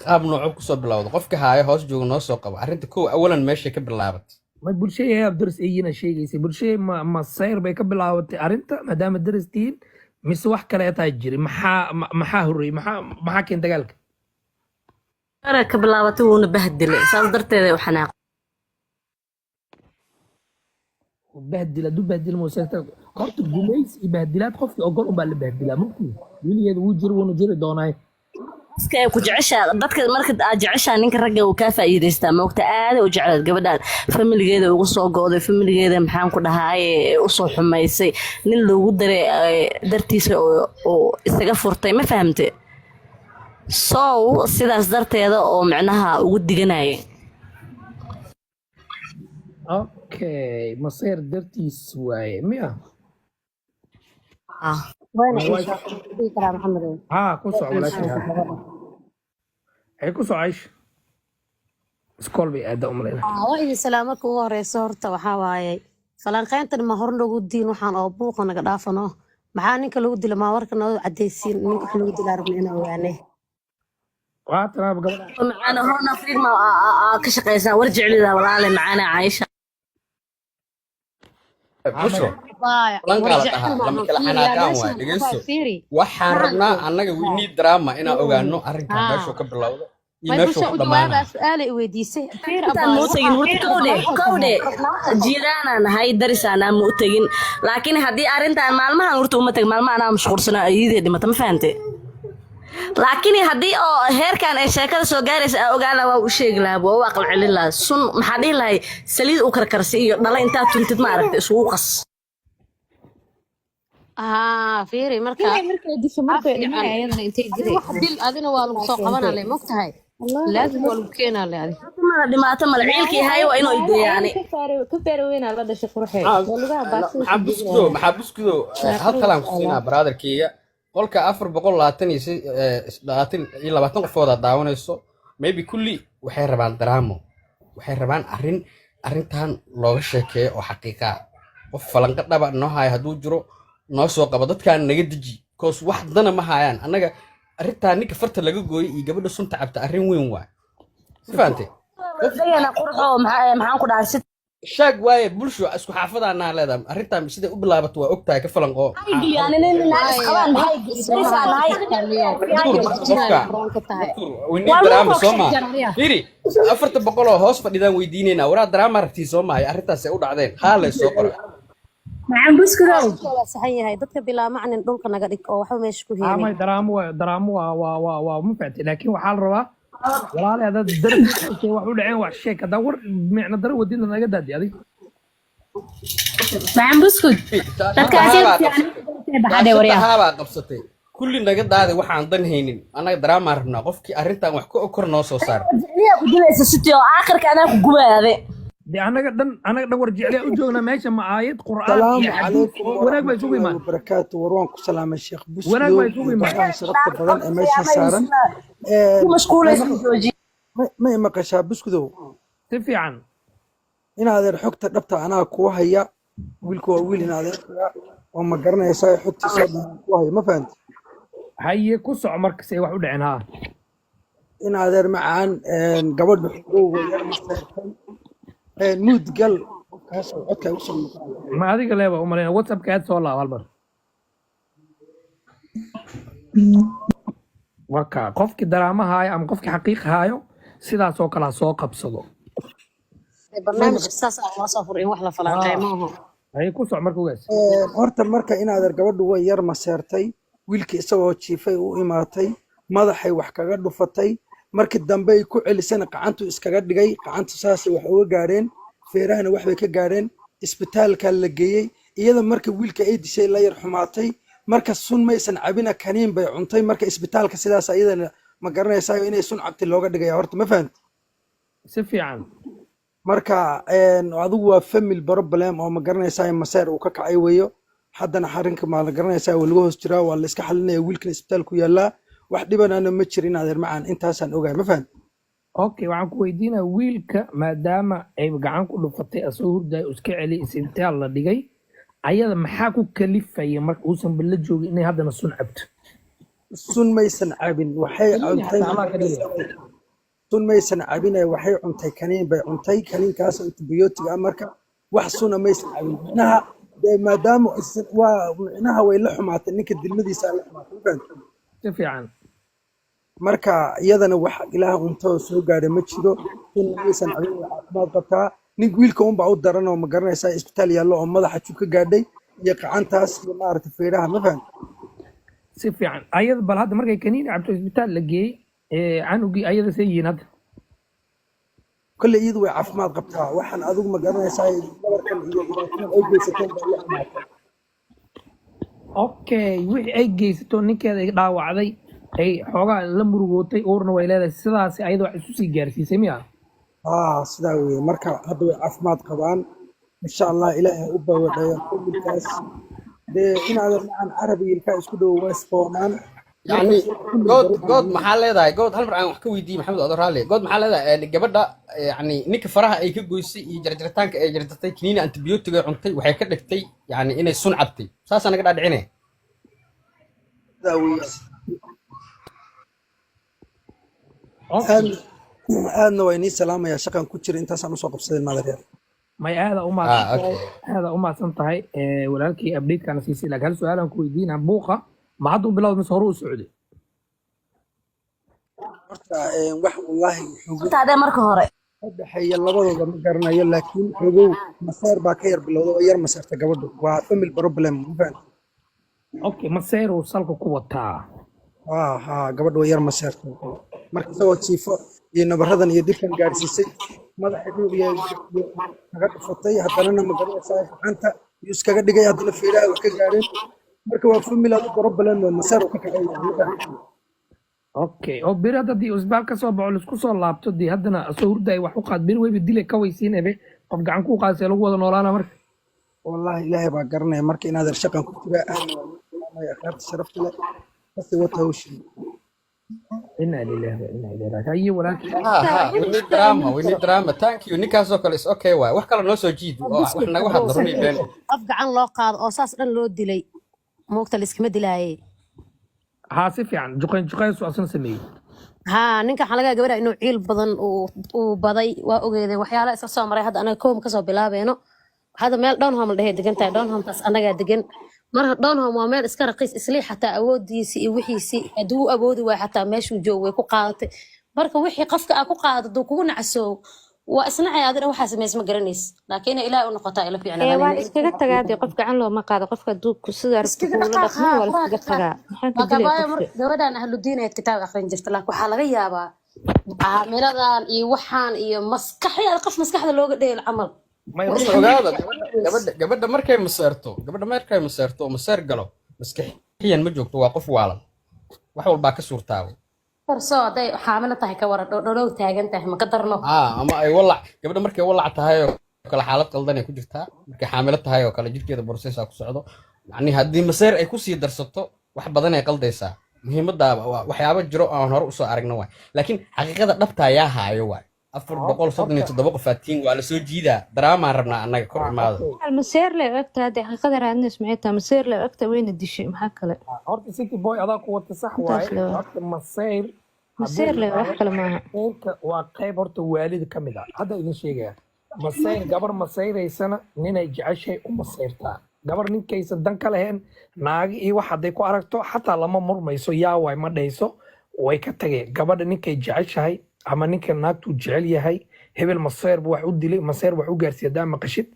Qaab nooco kusoo bilowda? Qofka haaya hoos jooga noo soo qabo arrinta kow awalan meeshay ka bilaabatay. Ma bulshada ayaa daris ayina sheegaysay? Bulshada ma sayr bay ka bilaabatay arrinta maadaama daris tihiin, mise wax kale taa jiri? Maxaa maxaa horreeyey? Maxaa keen dagaalka? Hore ka bilaabatay, wuuna bahdilay, saas darteeda u xanaaq. Bahdil hadduu bahdil mooseeta horta gumaysi iyo bahdilaad qofkii ogol unbaa la bahdilaa. Mugtii weligeeda wuu jiri, wuuna jiri doonaay. Dadka ay ku jeceshaa, dadka marka aad jeceshaa ninka ragga uu kaa faa'iidaystaa, moogta? Aaday u jeclayd gabadhaan, familigeeda ugu soo go'day, familigeeda maxaan ku dhahaaye usoo xumaysay, nin loogu daray dartiisa oo isaga furtay, ma fahamte? So sidaas darteeda oo micnaha ugu diganaya. Okay, maseer dartiis waaye miya? Ah. Waana ciisha dhihi karaa, Maxamedow. Haa, ku soco walaashay. Ay ku soco Aisha, iskool bay aada umalayna. Waa idin salaam. Marka ugu horeyso horta waxaa waaye falanqeyntan ma hor noogu diin, waxaan oo buuqa naga dhaafano. Maxaa ninka lagu dila? Maa warka noo cadaysiin? Ninka wax lagu dilaa rabna inaan ogaane. Waa tanaaba gabadha. Macaana Horn Africa ma ka shaqaysaa? War jeclida walaale macaana Caaisha. Bushro. Waay, war Falanqaa la jecel dhahaa maaha. lama kala Fiiri yaa xanaaqaan waay. meeshan Dhegeyso, abaa fiiri. Waxaan rabnaa annaga we need drama inaan ogaano arrinkan Haa. meeshuu ka bilowdo iyo May meeshuu bulsha ku u jawaabaa dhammaanayo. Su-aalay i weydiisay, fiir. Intaan Abaa ma u tegin waxaa horta, kowdhe kowdhe, jiiraanaa nahay, darisaanaa, ma u tegin. Laakiin haddii arrintan maalmahan horta uma teg, maalmahan anaa mashquulsanaa, ayadee dhimata, ma fahante? Laakiin haddii oo heerkan ay sheekada soo gaaraysa aa ogaan lahaa, waa u sheegi lahaa, waa u aqal celin lahaa. Sun maxaa dhihi lahay? Saliid u karkarsi iyo dhala intaa tuntid, ma aragta, isugu qas. Haa, fiiri marka. Dilay markay disho, waxaa markay fiican dhimanaya ayadana intay adi dilay wax dil adina waa lagu soo qabanaa le, mogtahay? Laazim waa lagu keenaa le adi. Mala dhimaato mala ciilkii hayo, waa inuu ideeyaani. Ka faara weynaa la dhashay quruxee waa lugaha baasida Maxaa ku Buskudo, jebinaya. maxaa Buskudo, hal talaan ku siinaa brotherkeyga. Qolka 420 qofoodaa daawanayso. Maybe kulli waxay rabaan dramo, waxay rabaan arrin arrintan looga sheekeeyo oo xaqiiqa ah. Qof falanqa dhaba noo haayo hadduu jiro noo soo qabo. Dadkaan naga deji, cause wax dana ma haayaan. Annaga arrintan ninka farta laga gooyay iyo gabadha sunta cabta arrin weyn waay, ma fahantay? Qof Dayana qurxoo, maxaan ku dhahay si shaag waaye. Bulsho isku xaafadaanaa leedahay, arrintan siday u bilaabato waa ogtahay, ka falanqoo. Maxaa geliyaan nin naag isqabaan? Maxay darisaa nahay? Tuur marka qofka tuur, we need Waa lagu drama soo koogshay. maa? Fiiri, 400 oo hoos fadhidaan weydiinayna waraa drama rabtii soo maayo? Arrintaas ay u dhacdeen haa lay soo qora. Maxaan Buskudow? Waa saxan yahay, dadka bilaa macnin dhulka naga dhig oo waxba meesha ku Haa, heenin. May daraamo waa daraamo, waa ma fahamtay? Laakiin waxaa la rabaa walaali haddaad darbi wax u dhaceen wax sheeg, haddaa war micno daro wadida naga daadi adig. Maxaan Buskud? Dadka Shaashada asiga haabaa fiican qabsatay. baxadhe Shaashada waryaa. haabaa qabsatay. Kulli naga daaday waxaan dan haynin. Annaga drama rabnaa. Qofkii arrintan wax ka okor noo soo saar. Jecliyaa ku dilaysa siti oo aakhirka anaa ku gubaade. Dee annaga dhan war jecliya u joognaa meesha, ma aayad qur'aan السلام iyo xadiis عليكم wanaag baa ورحمة isugu الله imaan. وبركاته. وروان كسلامة الشيخ Wanaag بوسكدو baa isugu imaan. وقبلها شرفت بدن ee meesha saaran. Ku mashquulaysa jooji. Ma maqashaa, Buskudow? Si fiican. In adeer, xogta dhabta anaa kuu haya. Wiilku waa wiil in adeerkaya oo ma garanaysaa, xogtiisa oo dhan kuu haya, ma fahanti? Haye, ku soco marka say wax u dhaceen haa. In adeer macaan, gabadha xogowga yar maseertay muud gal qofkaas oo codka ay usoo noqonaya. Ma adiga leeba u malayna WhatsAppka aad soo laab hal mar. Waka qofkii daraama haayo ama qofkii xaqiiq haayo sidaas oo kale ha soo qabsado. Barnaamijka saas ah loo soo fur in wax la falanqeeyo Haa. ma aho. Haye, ku soco marka ugaas. Horta marka in adeer, gabadhu way yar maseertay. Wiilkii isagoo jiifay u imaatay, madaxay wax kaga dhufatay. Markii dambe ay ku celisana gacantu iskaga dhigay, gacantu saasay wax uga gaadheen, feerahana wax bay ka gaadheen, isbitaalka la geeyey. Iyada marka wiilka ay dishay la yar xumaatay, marka sun maysan cabina, kaniin bay cuntay. Marka isbitaalka sidaas iyadana ma garanaysaa inay sun cabtay looga dhigaya horta, ma fahanti? Si fiican. Marka adigu waa family problem oo ma garanaysaa, maseer uu ka kacay weeyo. Haddana xarinka ma la garanaysaa, waa lagu hoos jiraa, waa la iska xalinaya. Wiilkan isbitaal ku yaallaa, wax dhibanaana ma jirin. Adeer macaan, intaasaan ogahay, ma fahanti? Okay, waxaan ku weydiinaya wiilka maadaama ay gacan ku dhufatay asagoo hurdayo, iska celi, isbitaal la dhigay, ayada maxaa ku kalifaya marka uusan balla joogin inay haddana sun cabto? Sun maysan cabin, waxay Kaniini cuntay. Xataa allah ka dhigaya. Sun maysan cabine, waxay cuntay kaniin bay cuntay, kaniinkaas antibiyootig ah. Marka wax suna maysan cabin, micnaha dee maadaama waa micnaha way la xumaatay ninka dilmadiisa la xumaatay, ma fahamtay? Si fiican. Marka iyadana wax ilaah cunto soo gaadhay ma jiro, sunna maysan cabin, way caafimaad qabtaa. Nink wiilka unbaa u daran oo ma garanaysaa isbitaal yaallo oo madaxa jug ka gaadhay iyo gacantaas iyo maaragtay feedhaha, ma fahamtay? Si fiican. Ayada bal hadda markay kaniini cabto isbitaal la geeyey, canugii ayada say yihiin hadda? Kolley iyadu way caafimaad qabtaa. Waxaan adigu ma garanaysaa nabarkan iyo dhibaatadan ay geysateen baa la xumaatay. Okay, wixii ay geysato ninkeeda ay dhaawacday, ay xoogaa la murugootay, uurna way leedahay, sidaas ayada wax isu sii gaarsiisay miya? Aa, sidaa weeye. Marka hadda way caafimaad qabaan, insha Allah. Ilaahay u bawadhayo familkaas dee inaadan macan carabi ilkaa isku dhowo waa isqoomaan. Marka Yani famil good garan. Good, maxaa leedahay? Good, hal mar aan wax ka weydiiyey Maxamed Odo Raalli. Good, maxaa leedahay? Gabadha yani ninka faraha ay ka goysay iyo jarjaritaanka ay jarjartay, kiniini antibiyootig ay cuntay, waxay ka dhigtay yani inay sun cabtay, saasaa naga dhaadhicine. Sidaa weeye. Okay. Aadna aadna waa inii salaamaya, shaqan ku jira, intaasaan usoo qabsaday maadareer. May, aada u mahadsan Ah. tahay. Okay. Aada u mahadsan tahay, walaalkii update-kana siisay. Laakiin hal su-aalaan ku weydiinaa: buuqa ma hadda u bilowda mise hore u socday? Horta wax wallaahi xogo Horta marka hore ka dhexeeya labadooda ma garanayo, laakiin xogow maseer baa ka yar bilowda oo yar maseerta gabadhu. Waa family problem, ma fahamtay? Okay, maseer uu salka ku wataa. Haa haa, gabadhu waa yar maseerta. Marka isagoo jiifo iyo nabaradan iyo dilkan gaadhsiisay, madaxa dhul iyo iyo kaga dhufatay, haddanana ma garanaysaa gacanta iyo iskaga dhigay, haddana feeraha wax ka gaadheen. Marka waa family adu problem oo maseer uu ka kacay, ma fahamtay? Okay, oo beri hadda haddii isbaal ka soo baxo, laisku soo laabto, dee haddana soo hurdaay wax u qaad, beri weyba dilay ka weysiinebe, qof gacan ku qaadasee lagu wada noolaana marka? Wallahi ilaahay baa garanaya. Marka inaadan shaqan ku jira, aadna waa inii salaamaya, akhlaaqda sharafta leh, kasii wata hawshin. Inaa lillahi wa inaa ilayhi raaji'uun. Haye walaalkii. Ha ha, we need drama, we need drama. Thank you. Ninkaasoo kale is okay waay. Wax kale noo soo jiid oo wax Buskudka naga hadla run iyo been. Qof gacan loo qaado oo saas dhan loo dilay, moogta layskama dilaaye. Haa, si fiican, juqayn juqayn suu asna sameeyey. Haa, ninka waxaa laga yaabaa gabadha inuu ciil badan uu baday, waa ogeeday waxyaala isla soo maray. Hadda anaga koom kasoo bilaabeeno, hadda meel Downhome la dhehe degan tahay. Downhometaas annagaa degan. Marka Downhome waa meel iska raqiis islii, xataa awoodiisi iyo wixiisi hadduu u awoodi waay, xataa meeshuu joogo way ku qaadatay. Marka wixii qofka aa ku qaadato hadduu kugu nacasoow, waa isnacay, adina waxaa samays ma garanays, laakiin inay ilaahay u noqotaa ila Ee, fiicnaan. waa la iskaga tagaa dee. Qof gacan looma qaado. Qofka hadduu sida rabto Iskaga kuula dhaqaaq. dhaqmo Haa. waa la Quraanka iskaga qaad. tagaa. Maxaa ka Waa dilaya kabaayo mar qofka? Gabadhan ahludiin ahayd, kitaab akhrin jirta, laakiin waxaa laga yaabaa caamiladan iyo waxaan iyo maskaxda, qof maskaxda looga dheel camal. May. Waa Horta iska ogaada, gabadha gabadha markay maseerto oo maseer galo, maskaxiyan ma joogto, waa qof waalan, wax walbaa ka suurtaaba. Karsoo hadday xaamilo tahay, ka waran dhodholow taagan tahay, ma ka darno? Ah, ama ay walac, gabadha markay walac tahay oo kale xaalad qaldan ay ku jirtaa. Markay xaamilo tahay oo kale jirkeeda process ku socdo. Yacni haddii maseer ay kusii darsato, wax badan ay qaldaysaa. Muhiimadda waa waxyaabo jiro oo aan hore usoo aragno waay, laakiin xaqiiqada dhabta ayaa haayo waay. 437 qofaatiin waa lasoo jiidaa. Daraamaan rabnaa annaga, kor imaada. Maseer le ogta hadda xaqiiqada raadinays maxay tahay? Maseer le ogta, wayna dishay, maxaa kale? Horta City Boy adaa ku wata, sax Intaas waaye. le waa. Horta masayr haddii Maseer le wax kale maaha. Masayrka waa qayb horta waalida ka mid ah. Hadda idin sheegaya, masayr gabar masayraysana ninay jeceshahay u masayrtaa. Gabar ninkaysan dan ka lahayn, naagi iyo wax hadday ku aragto xataa lama murmayso, yaa waay ma dhayso, way ka tageen. Gabadha ninkay jeceshahay ama ninka naagtuu jecel yahay, hebel masayr buu wax u dilay, masayr wax u gaarsiiya haddaa maqashid,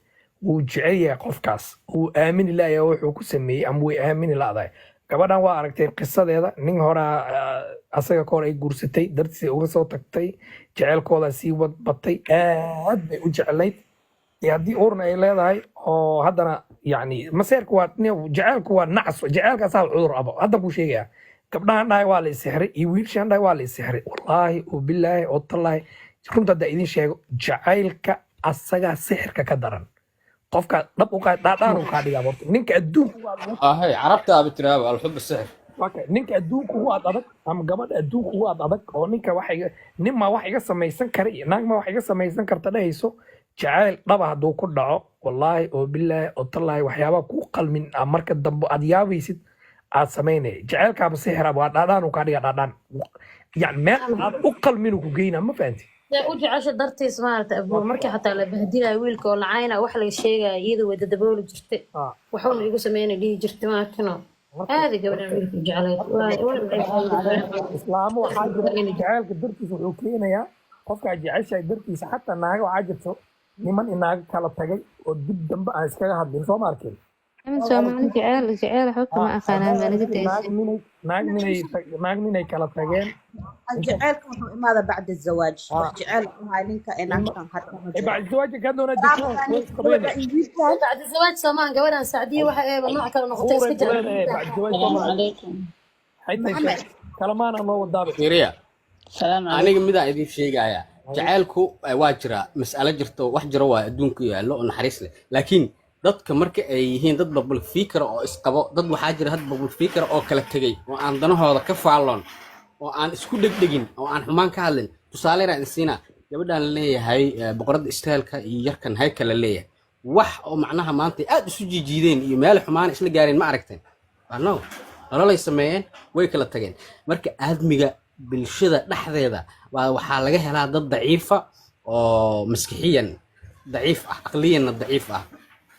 wuu jecel yahay qofkaas, wuu aamini laaya wuxuu ku sameeyey ama way aamini la'dahay. Gabadhan waa aragtay qisadeeda. Nin horaa asaga ka hor ay guursatay, dartiisay uga soo tagtay, jeceelkooda sii wadbatay, aad bay u jeclayd. Dee haddii uurna ay leedahay oo haddana yani maseerku waa jaceylku waa nacas, jaceylkaasaa cudur abo. Hadda kuu sheegaya, gabdhahan dhahay waa la isixray iyo wiilashan dhahay waa la isixray, wallaahi oo bilaahi oo tallaahi, runta haddaa idin sheego, jacaylka asagaa sixirka ka daran. Qofka dhab u qaad dhaadhaan uu kaa dhigaa. Horta ninka adduunka ugu adag Ahay, carabtaaba tiraaba alxub sixir. Okay, ninka adduunka ugu ad adag ama gabadha adduunka ugu ad adag oo ninka wax iga, nin ma wax iga samaysan kara iyo naag ma wax iga samaysan karta dhahayso, jacayl dhaba hadduu ku dhaco, wallaahi oo bilaahi oo tallaahi, waxyaabaha kuu qalmin marka dambe aad yaabaysid. Aad samaynaya jaceylkaaba sixira, waa dhaadhaan uu kaa dhiga dhaadhaan, yani meel aad u qalminu ku geynaa, ma fahanti? Dee u jecesha dartiis maaragta abuu, markii xataa la bahdilayo wiilka oo lacayna wax laga sheegaya, iyada way dadabooli jirtay, waxuuna igu sameynay dhihi jirtay, maarkino aada gabadhan wiilka u jeclayd. Islaamo waxaa jira jaceylka dartiis wuxuu keenayaa qofkaa jeceshahay dartiisa. Xataa naaga waxaa jirto, niman in naaga kala tagay oo dib dambe aan iskaga hadlin, soo ma arkin? Maxamed, Soomaali jeceel jeceel waxba kama aqaanaan, baa naga naag daysay. Ninay naag ninay naag ninay kala tageen. Jaceylka wuxuu imaada bacda zawaaj, wax jeceyl u haay ninka ee naagtan hadda ma jiro. Bacda zawaaja kaa doonaa jirto, way isqabeen. Bacda zawaaj soomaan gabadhan Sacdiye waxa eeba nooc kale noqotay iska Uuray jecel. kuleedahay bacda zawaaj السلام soomaa عليكم. xaytay kalamaana noo wadaabe. Fiiriya. السلام Aniga عليكم. midaan idin sheegayaa, jacaylku waa jiraa, mas'alo jirto, wax jiro waa adduunku yaallo oo naxariis leh, laakiin dadka marka ay yihiin dad public figure oo isqabo, dad waxaa jira had public figure oo kala tegey oo aan danahooda ka faalloon oo aan isku dhegdhegin oo aan xumaan ka hadlin. Tusaale yaraan idin siinaa: gabadhaan la leeyahay boqoradda istaalka iyo yarkan haykal la leeyahay, wax oo macnaha maanta aad isu jiijiideen iyo meel xumaan isla gaareen ma aragteen? Waa no, nololay sameeyeen, way kala tageen. Marka aadmiga bulshada dhexdeeda waa waxaa laga helaa dad daciifa oo maskixiyan daciif ah, aqliyanna daciif ah,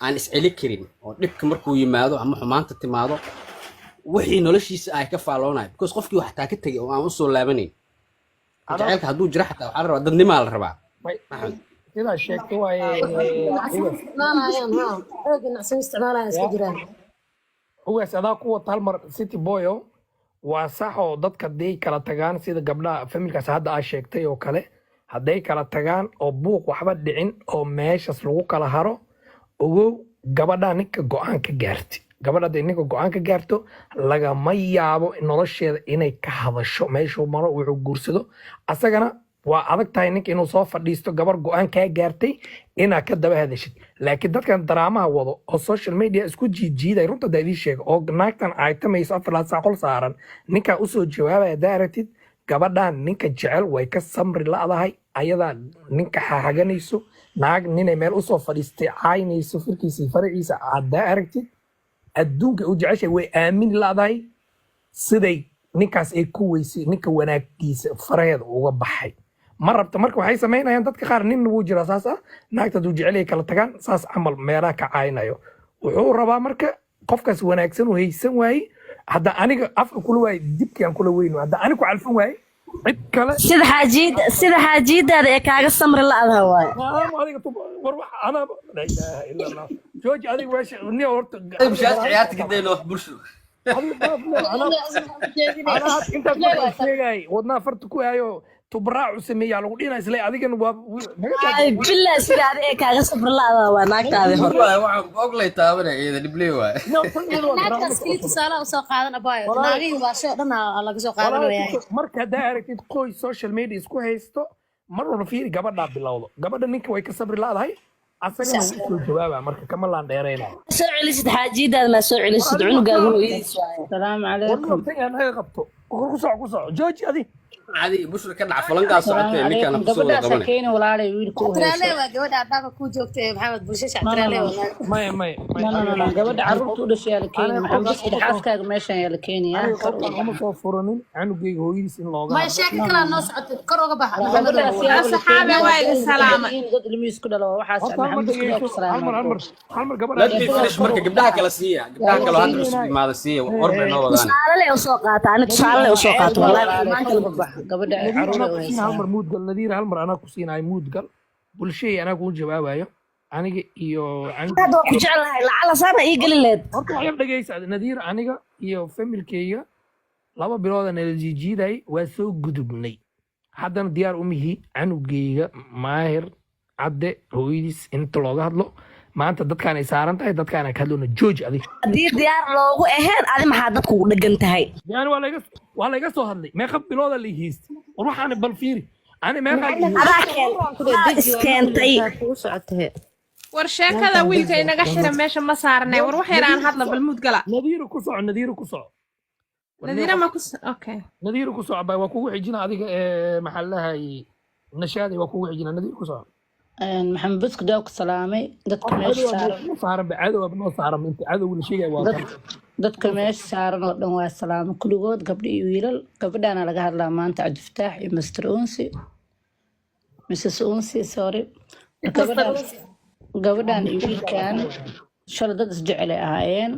aan isceli karin, oo dhibka markuu yimaado ama xumaanta timaado wixii noloshiisa ay ka faaloonayo, because qofkii wax taa ka tegay oo aan usoo laabanayn. Jaceylka hadduu jiro xataa waxaa la rabaa dadnimaa la rabaa, Maxamed. Sidaa sheegto waaye. Isticmaalayaan ha, xoog ganacsan isticmaalayaan iska jiraan. Ugaas, adaa ku wata hal mar city boyo. Waa sax oo dadka hadday kala tagaan, sida gabdhaha familkaas hadda aa sheegtay oo kale, hadday kala tagaan oo buuq waxba dhicin oo meeshas lagu kala haro, ogow gabadha ninka go-aan ka gaarti. Gabadha hadday ninka go-aan ka gaarto, lagama yaabo nolosheeda inay ka hadasho meeshuu maro, wuxuu guursado. Asagana waa adag tahay ninka inuu soo fadhiisto gabar go-aan kaa gaartay inaad ka daba hadashid. Laakiin dadkan daraamaha wado oo social media isku jiidjiiday, runta haddaa idiin sheega, oo naagtan caytamayso 4 saac qol saaran, ninkaa usoo jawaabaya haddaa aragtid, gabadhan ninka jecel way ka samri la'dahay, ayadaa ninka xaxaganayso. Naag ninay meel usoo fadhiistay caynayso firkiisa iyo faraciisa haddaa aragtid, adduunka u jeceshay way aamini la'dahay siday ninkaas ay ku weysay, ninka wanaagiisa faraheeda uga baxay ma rabta. Marka waxay samaynayaan dadka qaar, nin wuu jiraa saas ah, naagta hadduu jecel yahay kala tagaan, saas camal meelaha ka caaynayo. Wuxuu rabaa marka qofkaas wanaagsan uu haysan waaye. Hadda aniga afka kula waaye, dibkiaan kula weyno, hadda aniga ku calfan waaye cid kale. Sida xaajiidaada ee kaaga samri la'daha waaye. Maadaama adiga war wax anaa, laa ilaaha illa Allah, jooji adiga meesha nin horta. Bishaas ciyaarta ka dayno wax bulsho. Anaa hadda intaas markaan sheegay wadnaha farta ku hayo, tubraacu sameeyaa lagu dhina isle adigana waa naga. Ay billah, sida adiga ee kaaga samri la'daha waa naagtaadi hore. Waay, waxaan oglay taabanaya iyada dhibley waay. Naagtaas keli tusaalaha usoo qaadan abaayo, naagihii waa soo dhan aa laga soo qaadanaya. Marka haddaa aragtid qoys social media isku haysto, mar walba fiiri gabadhaa bilowdo. Gabadha ninka way ka sabri la'dahay, asagana wuu soo jawaaba, marka kama laan dheeraynayo. Soo celisid xaajiidaada, maa soo celisid cunugaagu hooyadiis waaye. السلام عليكم. Naga qabto, ku soco, ku soco, jooji adi. Adi bushra ka dhac falankaa السلام socotee ninkaana عليكم. kusoo wada gabadhaas qabanay. keeni walaalay wiilka u Shactiraale hayso. waa gabadha albaabka kuu joogta ee Maxamed Bulsho. No, no, Shactiraale no. waa. Maya, maya. No, no, no, no. Gabadha carruurta u dhashay yaa la keeni. Maxamed Buskid, xaaskaaga meeshan yaa la keenayaa. Aniga Kor uga qofkan uma bax. soo furanin canugeyga hooyadiis in looga Maya hadlo. sheeko kalaa noo socotay, kor uga baxa Maxamed. Gabadhaas Waa yaa la Asxaabe, keenayaa. waa idin Dad salaamay. yihiin dad ilmihiis ku dhalo waxaas. Horta hal mar Maxamed Buskid waa ku dhegeyso, hal mar, hal salaamay. mar, hal mar gabadha. Let me finish. Marka gabdhaha kale siiya, gabdhaha kale oo hadda cusub imaada siiya, war bay noo wadaan. Tusaale le usoo qaata, ani tusaale le usoo Ceeb qaato waa wallahi walaalay, maanta. kor uga bax. Gabadha Nadiir carruur anaa ay u ku siina hal haysaa. mar muudgal. Nadiir, hal mar anaa ku siinaay muudgal. Bulshey anaa kuu jawaabayo, aniga iyo Hadda waa ku jeclahay, lacala saana ii geli leed. Horta wax yar dhegeysa, Nadiir. Aniga iyo familkeyga 2 bilooda nala jiijiiday, waa soo gudubnay. Haddana diyaar umihi canugeyga Maahir Cadde hooyadiis inta looga hadlo. Maanta dadkaan ay saaran tahay, dadkaan ka hadlona, jooji adig. Haddii diyaar loogu ahayn, adi maxaa dadku ugu dhegan tahay? Yani waa layga soo hadlay, meeqa bilooda la hiistay. War waxaana bal fiiri ani meeqaa Adaa keen, adaa iskeentay. Kugu socotee. War sheekada wiilka inaga xira meesha ma saarnay. War wax yar aan hadla, bal muud gala. Nadiiro ku soco, Nadiiro ku soco. Nadiira ma ku okay. Nadiiro ku soco bay, waa kugu xijina adiga ee maxaa la dhahay nashaaday, waa kugu xijina. Nadiiro ku soco. Maxamed Buskud waa ku salaamay. Dadka meesha saaran. Noo saaran ba, cadow noo saaran, inta cadow la sheegaya waa Dad kan. Dadka meesha saaran oo dhan waa salaamo kulligood, gabdho iyo wiilal. Gabadhaana laga hadlaa maanta, Cabdifataax iyo Mr Unsi, Mrs Unsi, sorry. Gabadhan iyo wiilkan shalay dad isjecel ay ahaayeen,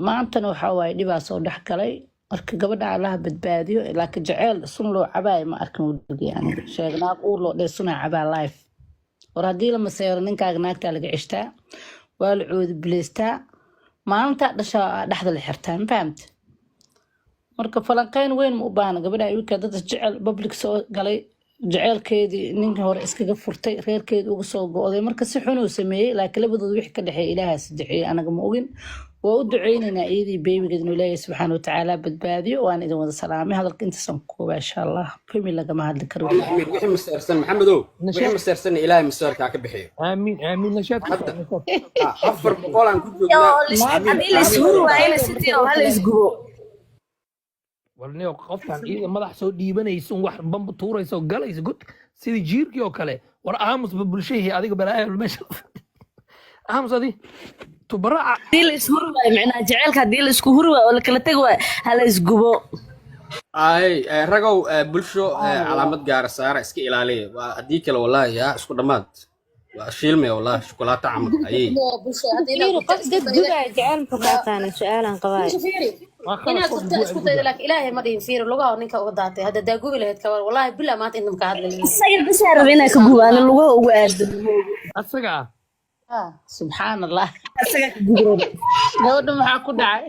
maantana waxaa waaye dhibaa soo dhex galay. Marka gabadha Allaha badbaadiyo, laakiin jeceyl sun loo cabaayo ma arkin weligii aniga. Sheeg naag uur loo dheh sunaa cabaa life. War haddii la maseero ninkaaga, naagtaa laga ceshtaa, waa la coodi bileystaa, maalintaa dhashaa dhexda la xirtaa, ma fahamte? Marka falanqeyn weyn ma u baahna. Gabadha wiilka dad isjecel public soo galay, jeceelkeedii ninkii hore iskaga furtay, reerkeedii uga soo go'day. Marka si xun uu sameeyey, laakiin labadooda wixii ka dhexeeya Ilaahaa sadexeeyey, anaga ma ogin. Waa u duceynaynaa iyadii beebigeed inuu Ilaahay subxaana watacaala badbaadiyo. Waan idin wada salaamay. Hadalka intaasaan ku koobaa, insha Allah. Fami lagama hadli karo. Maxamed, wixii maseersan, Maxamedow, wixii maseersan Ilaahay maseerkaa ka bixiyo. Aamiin, aamiin. Nashaad. Hadda 400 aan ku joognaa. Haddii la ishuri waayana sidii oo hala isgubo. Warniyo, qofkan iyada madax soo dhiibanayso, wax bamba tuurayso, galayso god sidii jiirkii oo kale. War aamusba bulshahii, adiga balaayo meesha aamus, adi tubaraca. Haddii la ishuri waayo, micnaha jaceylka haddii la isku huri waayo oo la kala tegi waayo, hala isgubo. Ay ragow, bulsho, calaamad gaara saara, iska ilaaliya. Waa haddii kale wallaahi yaa isku dhammaad, waa shiilmaya wallaahi, shukulaato camal ayay. Fiiri, qof dad gubaya jecel muxuu ka aqaanay? Su-aalaan qabaay. Inaad gubta isku dayda, laakiin Ilaahay ma dhihin. Fiiri lugaha ninka uga daatay. Hadda daa gubi lahayd kabar, wallaahi bilaa maanta inta maka hadli lahayd. Isaga bisaa raba inaa ka gubaan lugaha ugu aado. Asaga. Ah, subxaan Allah. Isaga ka gubi. Gabadha maxaa ku dhacay?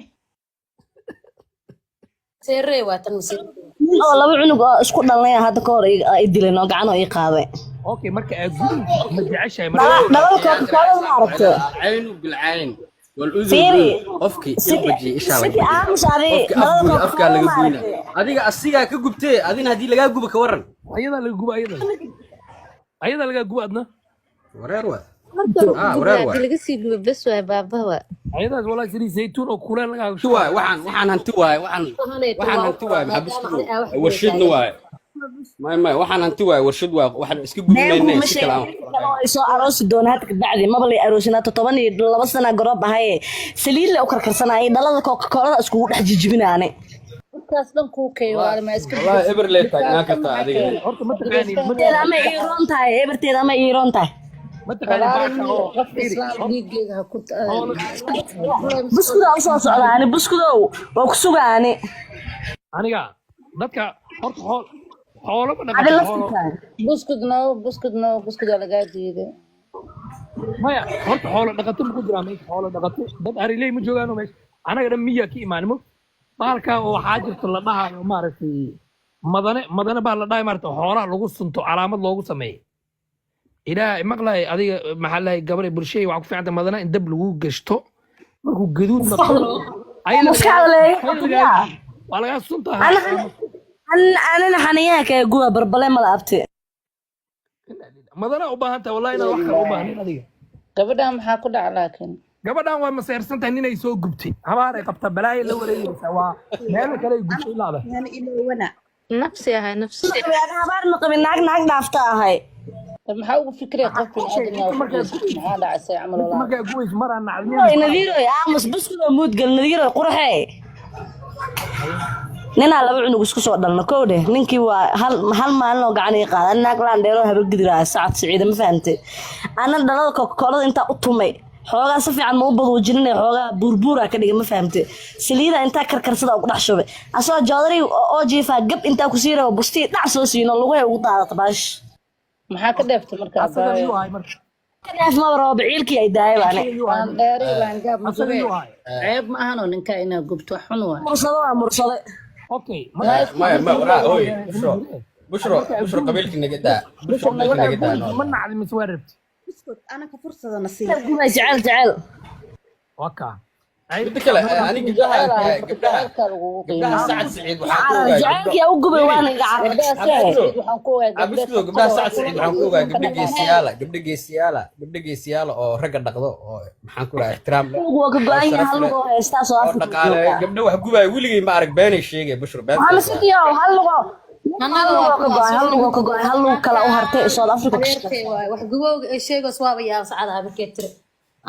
Seerey waa tan masiib. Nin oo laba cunug oo isku dhalnay hadda ka hor i dileen oo gacan oo ii qaaday. Okay, marka aad gubi ma jeceshahay? Dhalada Coca-Cola ma aragto? Caynu bilcayn waludun. Fiiri. Qofkii il City bajiya ishaa laga City bajiya. Aamus adi. Qofkii af Dhalada gooya afkaa Coca-Cola laga ma goyna. aragtay? Adiga asigaa ka gubtee, adina haddii lagaa gubo ka waran? Ayadaa laga guba, ayadaa lagaa guba adna. Wareer waa. Marka lagu ah gubo wareer haddii waa. laga sii gubo bes waay, baaba waa. Ayadaas walaa sidii zaytuun oo kuleel lagaa Hanti waay waxaan, waxaan hanti waay waxaan. Ahaneeto Waxaan waa u hanti waay, qoran maxaa maadaama buskudo ani aa wax guba warshadna taagan. Waay may may, waxaan hanti waay, warshad waay, waxaan iska gubi Been maynay kuma si kale sheegin aan wax kale oo ay soo aroosi doona hadda kabacdi maba lay aroosinaa. 12 sana garoob ahaye, saliid le u karkarsanayay, dhalada Coca-Colada iskugu dhex jijibinaane. Dadkaas dhan kuu keeyo waale ma iska Wallahi eber lee taagnaan dhibaato kartaa maxaa adiga. keenay? Horta ma taqaani ma Eberteeda ama iiroon tahay, eberteeda ama iiroon tahay. Ma taqaani Walaal baasha oo qof fiiri islaam dhiigeeda ha ku xoolo. Buskudaa usoo socdaani, buskudow waa ku sugaani. Aniga dadka horta xoolo ma Adi dhaqato xoolo. Laftirkaaga. Buskud no, buskud no, buskud waa lagaa diiday. Maya, horta xoolo dhaqato ma ku jiraa meesha? Xoolo dhaqato dad ariley ma joogaano meesha. Anaga dhan miyaa ka imaan mo bahalka oo waxaa jirto la dhahayo, maaragtay, madane, madane baa la dhahay, maaragtay, xoolaha lagu sunto, calaamad loogu sameeyo. Ilaahay maqlay. Adiga maxaa lahay, gabadha bulshada waxaa ku fiicanta madana in dab lagu gashto, markuu gaduud noqdo ayada Maskaxda lagaa leega ayada lagaa qabtaa. Waa lagaa suntaha. Anina xaniyaha kaga guba barbale mala abte. Madana u baahan tahay wallahi, inaad wax kale u baahnayn adiga. Gabadhan maxaa ku dhaca laakiin? Gabadhan waa maseersan tahay, ninay soo gubtay, habaaray qabtaa, balaayo la wareegaysa, waa meelo kale ay gubtay laada. Yani iloowana. Nafsi ahay, nafsi. Habaar ma qabin, naag naag dhaafta ahay. Maxaa ugu fikiraya qof Okay, bini'aadam ninka wax u markaa geystay? Maxaa dhacay camal ninka walaal? Markaa gubayso maraa nacdin. Oy Nadiiroy, aamus, buskudow muudgal. Nadiiroy qurxee, ninaa laba cunug isku soo dhalno kow dheh. Ninkii waa hal hal maalin oo gacan ii qaada. Ani naag laan dheeroo habargidiraa Sacad Siciida, ma fahamtay? Ana dhalada Coca-Colada intaa u tumay, xoogaa si fiican ma u badwajinina, xoogaa buurbuuraa ka dhigay, ma fahamtay? Saliida intaa karkarsada ugu dhex shubay, asoo joodari oo jiifaa, gab intaa kusii rabo, bustii dhac soo siino, lugahay ugu daadata baash. Maxaa ka dheeftay marka? Asaga Abaayo yuu ahay marka? Ka dheef maba rabo, baciilkii ay daayay baane. Asaga yuu ahay laan marka? dheeri laan gaab Asaga magubee. yuu ahay? Ceeb ma ahanoo ninka inaa gubto, wax xun waay. Mursado waa mursade. Okay. Maa Marka isku maya ma gubtay. Waraa oy Bushro, Bushro, markaa Bushro, gubayso qabiilkii naga daa, Bushro, Busha naga qabiilkii naga markaa daa. gubayso Nool ma nacdi mise waa rabti? Buskud anaka fursadana sii. Gubay jecel jecel. Waa kaa. Midda kale, ani gabdhaha Jecel ah horta gabdhaha jecelkaa lagugu gabdhaha qiimeeyo. Sacad Siciid waxaan ku Carar ogaa gabdho jecelkii u gubay fiiri waana iga Gabdhaha carartay. Sacad Siciid waxaan ku ogaa gabdho Cabiskudo, gabdhaha shaqada Sacad Siciid waxaan ku ogaa ka gabdho dhaqaaqay. geesiyaala, gabdho geesiyaala, gabdho geesiyaala oo ragga dhaqdo oo maxaan ku rahaa ixtiraam leh Lug waa ka oo go-an yahay, sharaf hal leh lugoo haystaa soo oo Afrika dhaqaaleeyo. joogaa. Gabdho wax gubaayo weligay ma arag, beenay sheegay Bushro, Maxamed beentaas waa. Sidiyow hal lugoo hal Annaga waa lugoo ka kuwaas go-ay, hal lugoo ka go-ay, hal lug kale u hartay South Africa ka adeerkay shaqeysa. waay wax gubowga ay sheegayso waaba yaab sacada habirkee tiri.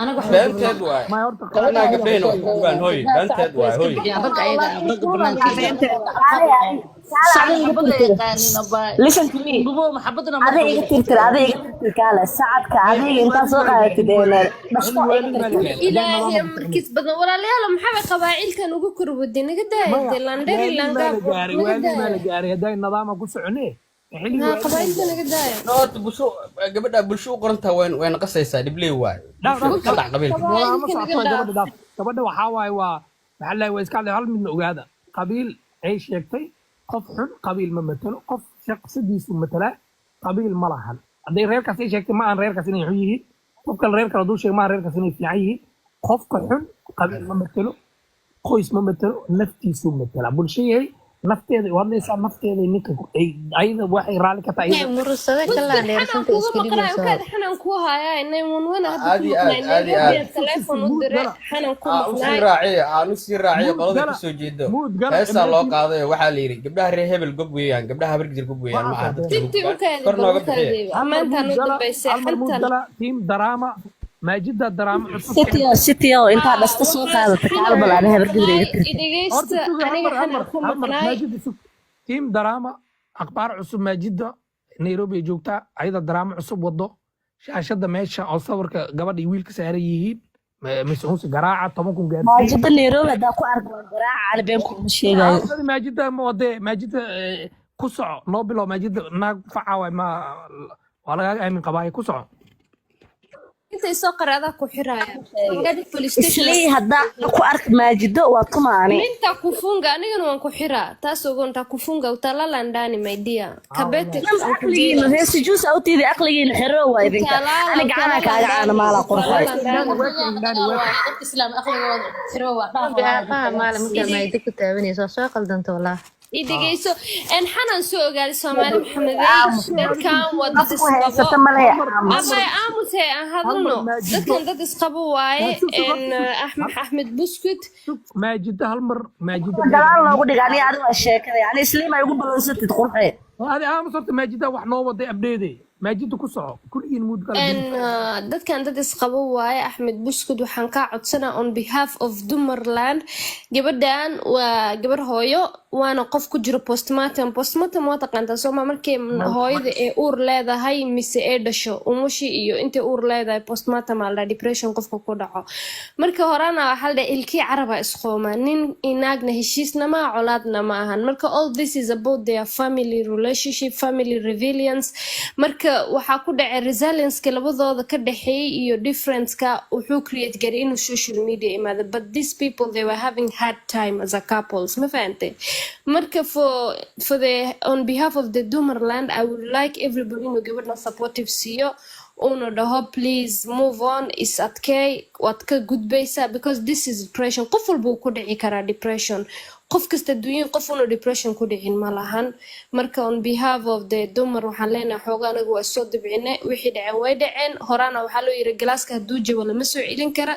Anaga wax ma Beenteed gubno. waay. Maya, horta Anaa gabdhahayna wax ku gubaan, hooy. Beenteed waay, hooy. Ragga ayaga ah, ragga banaanka Sacad iga tirtir. Listen to me. Maxabadna Adiga iga tirtir, adiga iga tirtir, kaale sacadka adiga intaa soo qaadatid ee dhashto iga tirtir. Ilaahay markiis badan, walaalayaal, maxaa qabaa'ilkan ugu korwaday? Naga daaya Maya, dee, landheri waali maa la langaab gaaray, naga waali maa daaya. la gaaray hadday nidaama ku soconee xilliga Haa, waali. qabaa'ilka naga daaya. Horta bulsho gabadha bulsho u qorantaa wayna qasaysaa, dhibley waay. Dhaaf. Bulsho ka dhac qabiilka. Nidaamo Qabaa'ilka naga socoto dhaaf. Gabadha dhaaf. Gabadha waxaa waaye, waa maxaa la, waa iska hadlay. Hal midna ogaada, qabiil ay sheegtay, qof xun qabiil ma matalo, qof shaqsadiisu matalaa, qabiil ma lahan. Hadday reerkaas ay sheegtay, ma aan reerkaas inay xun yihiin. Qof kale reer kale hadduu sheego, ma aan reerkaas inay fiican yihiin. Qofka xun qabiil ma matalo, qoys ma matalo, naftiisuu matalaa. Bulsho yahay, nafteeda u hadlaysaa, nafteeda ninka ayada waxay raalli ka tahay ayada. Murusade Buskud, kalaa xanaan dheersanta kuga iska maqnaa dhigayso. Ukaad xanaan kuu hayaa inay wanwana hadda Aad ku iyo aad, maqnaa aad iyo aad. Nairobi telefoon u diray, xanaan ku Aan usii maqnaay. raaciyo, aan usii raaciyo Muud qolada gala, kasoo jeedo. Muud gala. Heesaa loo Emergency. qaadayo, waxaa la yidhi gabdhaha reer hebel gob weeyaan, gabdhaha habargijir gob weeyaan, ma aha dadka lagu Tintii gubaan ukaadi kor bal nooga bixiya. ukaadi Hal mar ammaantaan muud u gala, dambaysay hal mar muud xantan. gala. Tiim daraama, maajida daraama cusub. Sitio sitio intaa dhasta soo qaadata, kaal bal ani habargidra iga tirtir. Horta Idhegeysta suga hal aniga mar, hal xanaan mar, ku hal mar. maqnaay. Maajida, sug. Tiim daraama, akhbaar cusub. Maajida Nairobi ay joogtaa, ayada daraamo cusub wado. Shaashada meesha oo sawirka gabadha iyo wiilka saaran yihiin, Miss Unsi garaaca, 10,000 gaarsiiya. Maajida Nairobi haddaa ku arko waan garaaca, ani been kuma sheegayo. Xaafadda maajida ma wadee? Maajida, ku soco, noo bilow. Maajida naag faca waay, ma waa lagaaga aamin qabaaye, ku soco. Intay soo qara adaa ku xiraaya Magaalada police station. Islii haddaa ku ark maajido waa tumaani. Minta kufunga, anigana waan ku xiraa, taas ogoon ta kufunga utalala ndani, my dear kabete. Aqligiina reesijuus awtiidi, aqligiina xero waa idinka. Utalala ani gacanaa utalala kaaga caana ndani maalaa qurxay. Utalala ndani. Dadka islaam aqligooda xiro waa dhaaf. Aabaha maale markaa maayida ku taabanaysa waa soo qaldanta walaa. I dhegeyso, en xanaan soo ogaaday, Soomaali Maxamedey, dadkan waa dad Af ku isqabo. haysata male, aamus. Abay, aamusee, aan Hal mar hadalno. Maajido. Dadkan dad isqabo waaye. Sug, sug, En horta sug. Axmed, Axmed Buskut. Sug Maajida, hal mar Maajida. Gadaal loogu dhiga, ani adiga waa sheekaday, ani isliim ay ugu balansatid qurxee. Adi aamus horta. Maajida wax noo waday abdheede. Maajida, ku soco, kulligiin muud gala. En dadkan dad isqabo waaye. Axmed Buskud, waxaan kaa codsanaa on behalf of Dumarland, gabadhan waa gabar hooyo, waana qof ku jiro postpartum. Postpartum waa taqaantaa sooma? Markay hooyada ee uur leedahay mise ee dhasho umushi iyo intay uur leedahay, postpartum aa la dhahaa, depression qofka ku dhaco. Marka horena waxaa la dhahaa ilkii caraba isqooma, nin inaagna heshiisna ma colaadna ma ahan. Marka all this is about their family relationship, family resilience. Marka waxaa ku dhacay resilience-ka labadooda ka dhexeeyay iyo difference-ka wuxuu create garay inuu social media imaado. But these people, they were having hard time as a couples, ma fahantay? Marka for the on behalf of the Dumarland, I would like everybody inuu gabadhan supportive siiyo, uuna dhaho, "Please move on, is adkay, waad ka gudbaysaa," because this is depression. Qof walba wuu ku dhici karaa depression, qof kasta adduunyin qof una depression ku dhicin ma lahan. Marka on behalf of the dumar waxaan leenahay, xooga anagu waa soo dibcine, wixii dhaceen way dhaceen. Horana waxaa loo yiri galaaska hadduu jabo lama soo celin kara.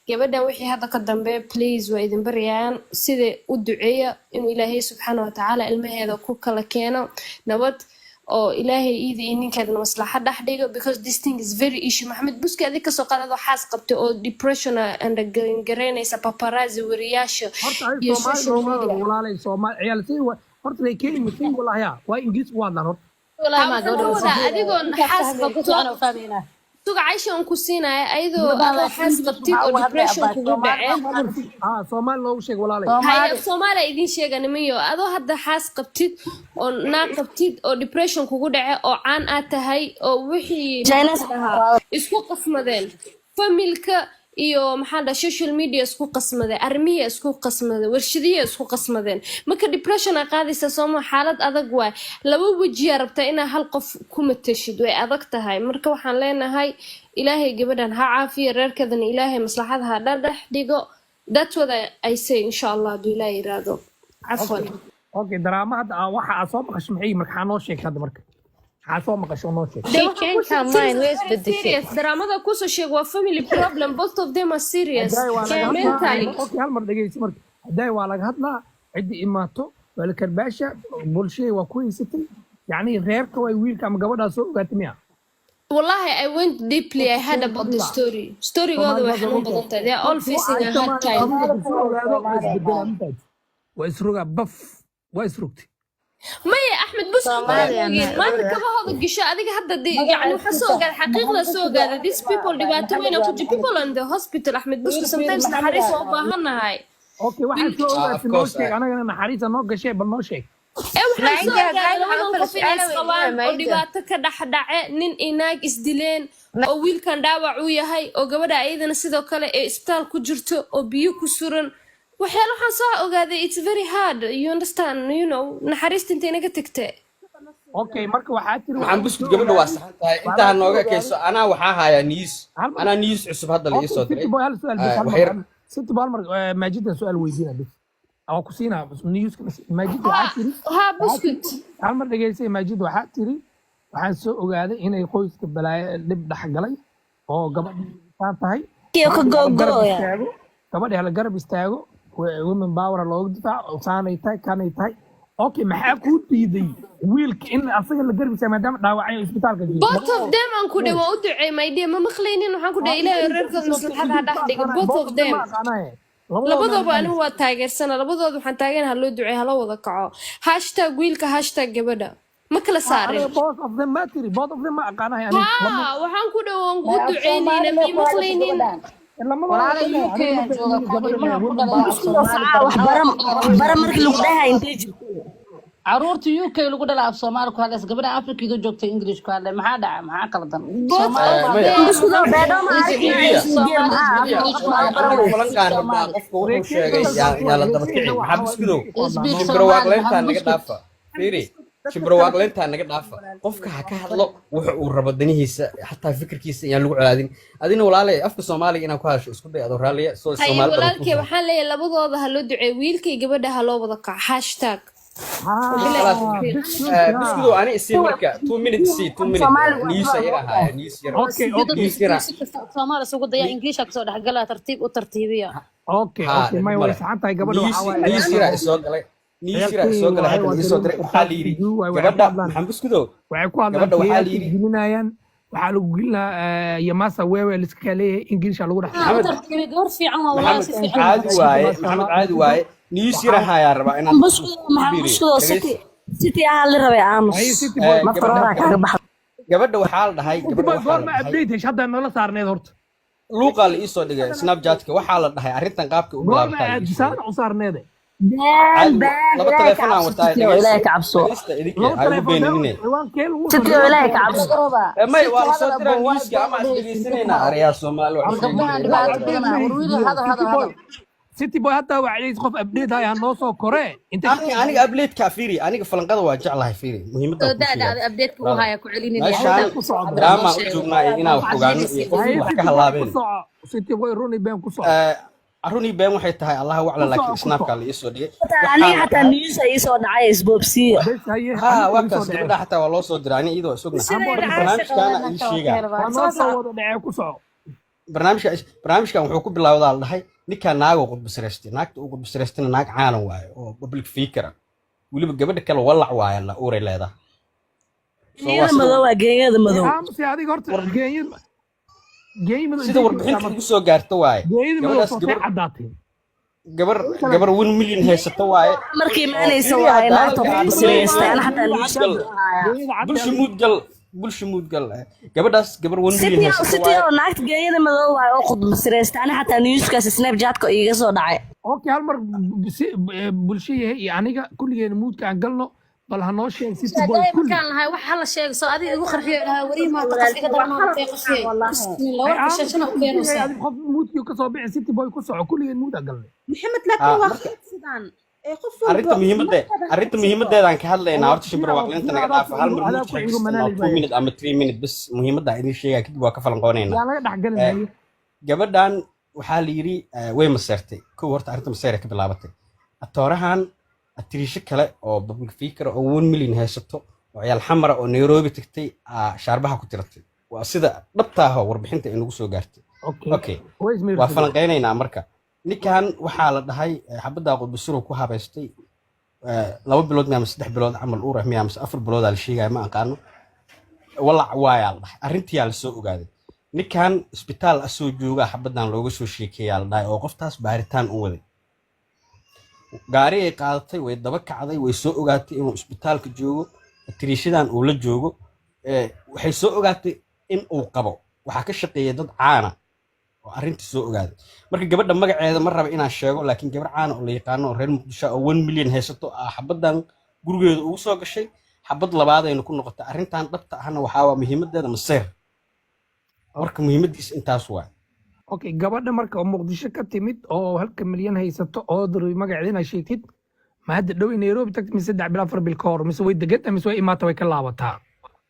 Gabadhan wixii hadda ka dambeeya, please, waa idin baryayaan, sida u duceeya inuu Ilaahay subxaana watacaala ilmaheeda ku kala keeno nabad, oo Ilaahay iida iyo ninkeedana maslaxa dhex dhigo, because this thing is very issue. Maxamed Buski, adig kasoo qaad adoo xaas qabtay oo depression and garaynaysa paparazzi, wariyaasha Horta ay iyo Soomaali social nooma media. Walaalay, Soomaali ciyaal say horta way Kenya say walaahi waa Ingiriis u hadlaan horta. Ha, waxaan ka wadaa adigoon xaas qabto, suga caysha on ku siinaya, ayadoo adoo xaas qabtid oo depression kugu dhaceen. Ah, Soomaali loogu sheeg, walaalay. Haya, Soomaaliya idin sheega nimanyo, adoo hadda xaas qabtid oo naag qabtid oo depression kugu dhace oo caan aad tahay oo wixii Chinese. ahaa isku qasmadeen, familka iyo maxaa dhaa social media isku qasmadeen, arrimihi isku qasmadeen, warshadihi isku qasmadeen. Marka depression aa qaadaysaa sooma? Xaalad adag waay. Laba wejiyaa rabtaa inaa hal qof ku matashid, way adag tahay. Marka waxaan leenahay, Ilaahay gabadhan ha caafiyo, reerkeedana Ilaahay maslaxad ha dhadhex dhigo. That's what I say, insha Allah, hadduu Ilaahay yiraahdo. Cafwan. Okay, daraama hadda waxa aad soo maqashay maxay? Marka maxaa noo sheegtay hadda? Marka maxaa soo maqashay oo noo sheegtay? She changed her mind, way isbedeshay. Serious daraamada kusoo sheeg waa family problem. Both of them are serious Haddaay waa laga hadlaa. mentally. Okay, hal mar dhegeyso. Marka haddaay waa laga hadlaa, ciddii imaato waa la karbaasha, bulshada waa ku haysatay, yacni reerka way wiilka ama gabadhaa soo ogaatay miya? Wallahi, I went deeply. I heard about the story. Storygooda way xanuun badan tahay. They are all facing a hard time. Waa isrogaa, baf, waa isrogtay. Maya, Axmed Buskud, Soomaaliya ogeen maanta kabahooda gasho adiga hadda yani waxaa soo ogaada, xaqiiqda soo ogaada, these people dhibaato weyn ku jira, people in the hospital. Axmed Buskud, sometimes naxariis waa u baahannahay. Okay, waxaad soo Ah, of ogaatay noo course. sheeg, anagana naxariisa noo gashay, bal noo sheeg. Ee waxaan soo Maida, ogaaday guys, labadan waxaan qof inay kala isqabaan su'aalo oo weydiinaya, Maida. dhibaato ka dhex dhace, nin iyo naag isdileen, oo wiilkan dhaawac uu yahay, oo gabadha ayadana sidoo kale ee isbitaal ku jirto oo biyo ku suran. Waxyaalo waxaan soo ogaaday, it's very hard, you understand, naxariista intay naga tagtay. Okay, marka waxaa tiri Maxamed waxaan Buskud, soo gabadha waa ogaaday saxan tahay. Intaa nooga ekayso. Anaa waxaa hayaa news, hal mar. anaa news cusub hadda la ii Okay, soo City diray. Boy, hal su'aal bas. Ah, Hal wax mar yar. City Boy, hal mar Maajidan su'aal weydiina bas oo ku siinaa newska. Maajid, waxaa tiri Ha. Waxaa tiri Buskud. Hal mar dhegeysay. Maajid, waxaa tiri waxaan soo ogaaday inay qoyska balaayo dhib dhex galay oo gabadhii saan tahay. Kiyo ka Gabadhii hala garab googooya. istaago, gabadhii hala garab istaago, women power looga difaaco, saanay tahay, kanay tahay. Okay, maxaa kuu diiday wiilka in asaga la garab istaago maadaama dhaawacay oo isbitaalka joogo? Both of them aan ku dhe, waa u duceey, my dear. Ma maqlaynin? Waxaan ku dhahay Ilaahay reerkooda maslaxad ha dhex dhigo, both of them. Labadooba anigu waa taageersana. Labadooda waxaan taageer, ha loo duceey, ha loo wada kaco. #wiilka, #gabadha, ma kala saarin. Aniga both of them ma tiri, both of them ma aqaanahay aniga. Ha, waxaan ku dhaw waan u duceynayna, may maqlaynin? Walaala, UK aan jooga, kuwa ilmaha ku dhalay af Soomaali Wax baran. bara, wax bara markii lagu dhahay intay jirto. Caruurta UK lagu dhala af Soomaali ku hadlaysa, gabadha Afrika joogta English ku hadlay. Maxaa dhaca? Maxaa qaldan? Both Soomaali of ku Maya. hadlay. Buskudo beedho ma arkin. Fiiriya. Geel maxaa Fiiriya. afka wax Annaga bara. falanqaan rabnaa. Qofka wuxuu sheegay yaa la daba kicin. Maxaa Buskudow? Speak Shimbiro Somali, waaqleyntaa maxamed naga Buskud. dhaafa. Fiiri, shimbiro waaqleyntaa naga dhaafa. Qofka ha ka hadlo wuxa uu rabo, danihiisa, xataa fikirkiisa iyaan lagu colaadin. Adina walaalay, afka Soomaaliga inaad ku hadasho isku day, adoo raalliya soo Haye. Soomaali badan ku Walaalkay, waxaan leeyahay labadooda ha loo duceeyo, wiilka iyo gabadha, ha loo wada kaco hashtag. Khalaas. Buskudow, ani isii marka 2 minutes, isii 2 minutes. Soomaaligu News yar ahaaya, news yar. Okay. Dadka News yara. si kasta Soomaali isugu daya, Ingiliisha kasoo dhexgalaa, tartiib u tartiibiya. Okay. Ha. Okay, may dhib way male. saxan tahay gabadha. News Waxaa waaye news yara isoo galay, news yara isoo galay hadda la ii soo diray. Waxaa la yidhi gabadha Maxamed Buskudow, waxay ku hadlaan gabadha waxaa la Kenyaati yidhi gelinayaan, waxaa lagu gelinaa yamasa wewe liska leeyahay, Ingiliisha lagu dhex u Maxamed tartiibiya, gabar fiican waa wallahi, Maxamed si fiican u caadi hadashay. waaye. Maasha Maxamed Allah. caadi waaye, news yara hayaa rabaa inaan ku Buskudo, maxaa biiriyo. Buskudo Dhegeysi. City City ahaa la rabay, aamus. Haye, City Boy. Nafta Gabadha roora kaaga baxda. Gabadha waxaa la dhahay City gabadha Boy, waxaa la goorma dhahay update hesh hadda noola saarneed horta? Luuqaa la ii soo dhigay Snapchatka. Waxaa la dhahay arrintan qaabka u Goorma bilaabataa la aad ii sheegay. saana u saarneede? Been Caadi been, laba Ilaahay ka taleefon aan cabso wataa. City oo Dhegeysta, Ilaahay ka cabso. dhegeysta idinka Laba ha igu taleefon been beeninine. ciwaankee lagu soo City oo diray? Ilaahay ka cabso. May City waa la soo hadal diraa abo waa newska ama is been dhegeysanaynaa. Ariyaa Soomaali wax war sheegi gabdhahan jiray. dhibaato badanaa. War wiil, hadal City hadal Boy, hadal. City Boy, hadda wacdays qof update haya ha noo soo koree inta Aniga update-ka fiiri, aniga falanqada waa jeclahay. Fiiri, muhiimadaan Soo kuu daada sheegaa ada update-ka u brother. haya ku celinaya. Meeshaan Hadda ku soco. drama noo u sheego. joognaa iyo inaan wax Waxaad ogaano iyo sheegaysid. qofku Haye wax ka City Boy, ku halaabeen. soco. City Boy, runi been ku soco. Runii been waxay tahay Allahu Ku aclam, laakiin soco, ku Snapka soco. la ii soo dhigay. Xataa Waxaa aniga la xataa dhahay news ay ii soo dhacay, isboobsiiya. Bes, haye, ha aniga waa ii soo kaas dhaceen. gabadha xataa waa loo soo diray, ani iyadoo isogna. Hambo Marka dhigay. barnaamijkaana ii sheegaa. Waa noo soo wada dhacee, ku soco. Barnaamijkan wuxuu ku bilowdaa la dhahay ninkaa naagoo qudbisiraystay. Naagta uu qudbisiraystayna naag caalan waaye oo public figure ah. Weliba gabadha kale walac waaye, la uuray leedahay. So waa Geeyada sida madow waa geeyada madow. Aamusi adiga horta, geeyada geeyada madow sida intay joogtaa warbixinta marka? igu soo gaarta waaye. Geeyada madow Gabadhaas sootay gabar caddaatay. gabar 1 million haysata waaye. Markii Oo imaanaysa fiiriya waaye hadda naagta hadalka aan qudbisiraystay, dhammayn. ana xataa Muud news gal. haya. Geeyada cadda Bulsho adiga. muud gal, bulsho muud gal. Gabadhaas gabar 1 million City oo haysata City waaye. oo naagta geeyada madow waaye oo qudbisiraystay, ana xataa newskaas Snapchat-ka iiga soo dhacay. Okay, hal mar bulsho yahay iyo aniga kulligeen muudka aan galno, bal ha noo sheeg City Boy Shaadaay kulli. markaan lahay wax hala sheego soo adiga igu qarxiyo, dhahaa warii maanta qof iga daran oo intee qasiyay, bismillah, Ay warka aamus shashana u bulsho yahay keenaysaa. adiga qof muudkii ka soo bixi. City Boy, ku soco, kulligeen muud aan galnay. Maxamed, Ah, laakiin waa marka khalad sidaan ee qof arrinta walba muhiimadda naftaada ha arrinta qabsato. muhiimadeedaan ka hadlaynaa horta. Fiir Shimbiro waaqleynta naga adaa dhaafa. ku Hal xigo mar adaa muud ku xigo xajisanaa manaalay two baya. minute ama 3 minute bas, muhiimadda idin sheegaa, kadib waa ka falanqoonaynaa. Yaa laga dhexgalin. Haye. Gabadhan waxaa la yidhi way maseertay. Kow horta arrinta maseer ka bilaabatay. Atoorahan atiriisho kale oo public figure oo 1 million haysato oo ciyaal xamara oo Nairobi tagtay aa shaarbaha ku tiratay. Waa sida dhabta ah oo warbixinta ay nagu soo gaartay. Okay. Okay. Way Waa ismiirsadeen. falanqeynaynaa marka. Ninkan waxaa la dhahay xabaddaa qudbisiru ku habaystay 2 bilood miya ama 3 bilood camal uur ah miya mise 4 biloodaa la sheegaya, ma aqaano. Walac waayaa la dhahay, arrintiyaa la soo ogaaday. Ninkan isbitaal asoo joogaa xabaddan looga soo sheekeeyaa la dhahay, oo qoftaas baaritaan u waday. Gaari ay qaadatay, way daba kacday, way soo ogaatay inuu isbitaalka joogo, tiriishadan uu la joogo. Waxay soo ogaatay in uu qabo. Waxaa ka shaqeeya dad caana oo arrintii soo ogaaday. Marka gabadha magaceeda ma raba inaan sheego, laakiin gabar caana oo la yaqaano oo reer Muqdisho oo 1 million haysato ah xabaddan gurigeeda ugu soo gashay. Xabad labaadayna ku noqotay. Arrintan dhabta ahna waxaa waa muhiimadeeda maseer. Marka muhiimadiisa intaas waa. Okay, gabadha marka oo Muqdisho ka timid oo halka milyan haysato oo darbi magaceeda inaad sheegtid, ma hadda dhow Nairobi tagtay mise 3 bil, 4 bil ka hor, mise way degantahay, mise way imaataa, way ka laabataa?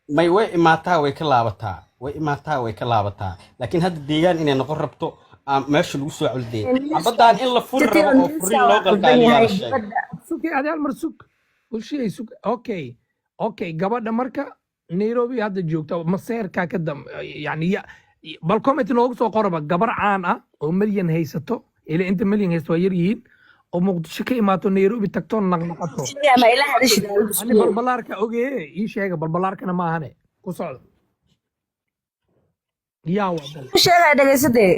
May, way imaataa, way ka laabataa, way imaataa, way ka laabataa, laakiin hadda deegaan inay noqon rabto meesha lagu soo culdeeyay xabaddan in la furi rabo oo furin loo qalqaaliyaa la sheegay. Sugay adaal mar, sug bulshiyay, sug. Okay, gabadha marka Nairobi hadda joogta, maseerkaa ka dam yani ya bal comment noogu soo qoraba gabar caan ah oo milyan haysato, ila inta milyan haysato waa yar yihiin, oo Muqdisho ka imaato, Nairobi tagto, naqnaqato. Ma ila hadashid? Ani balbalaarka ogee, ii sheega, balbalaarkana ma ahane, ku socda, yaa waa bal. Sheegaya, dhegeysadee.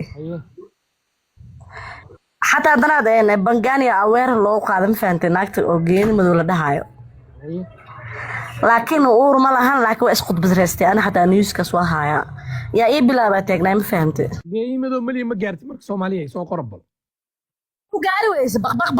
Xataa haddanaad bangania aweer loo qaada, ma fahantay? Naagta oo geeni madow la dhahayo, laakiin uur ma lahan, laakiin waa iskhudbadreystay. Ana xataa newskaas waa hayaa, yaa ii bilaabaa taagnaay, ma fahantay? Geeni madow milyan ma gaartay marka? Soomaaliya soo qora bal. Ku gaari weyse baqbaq.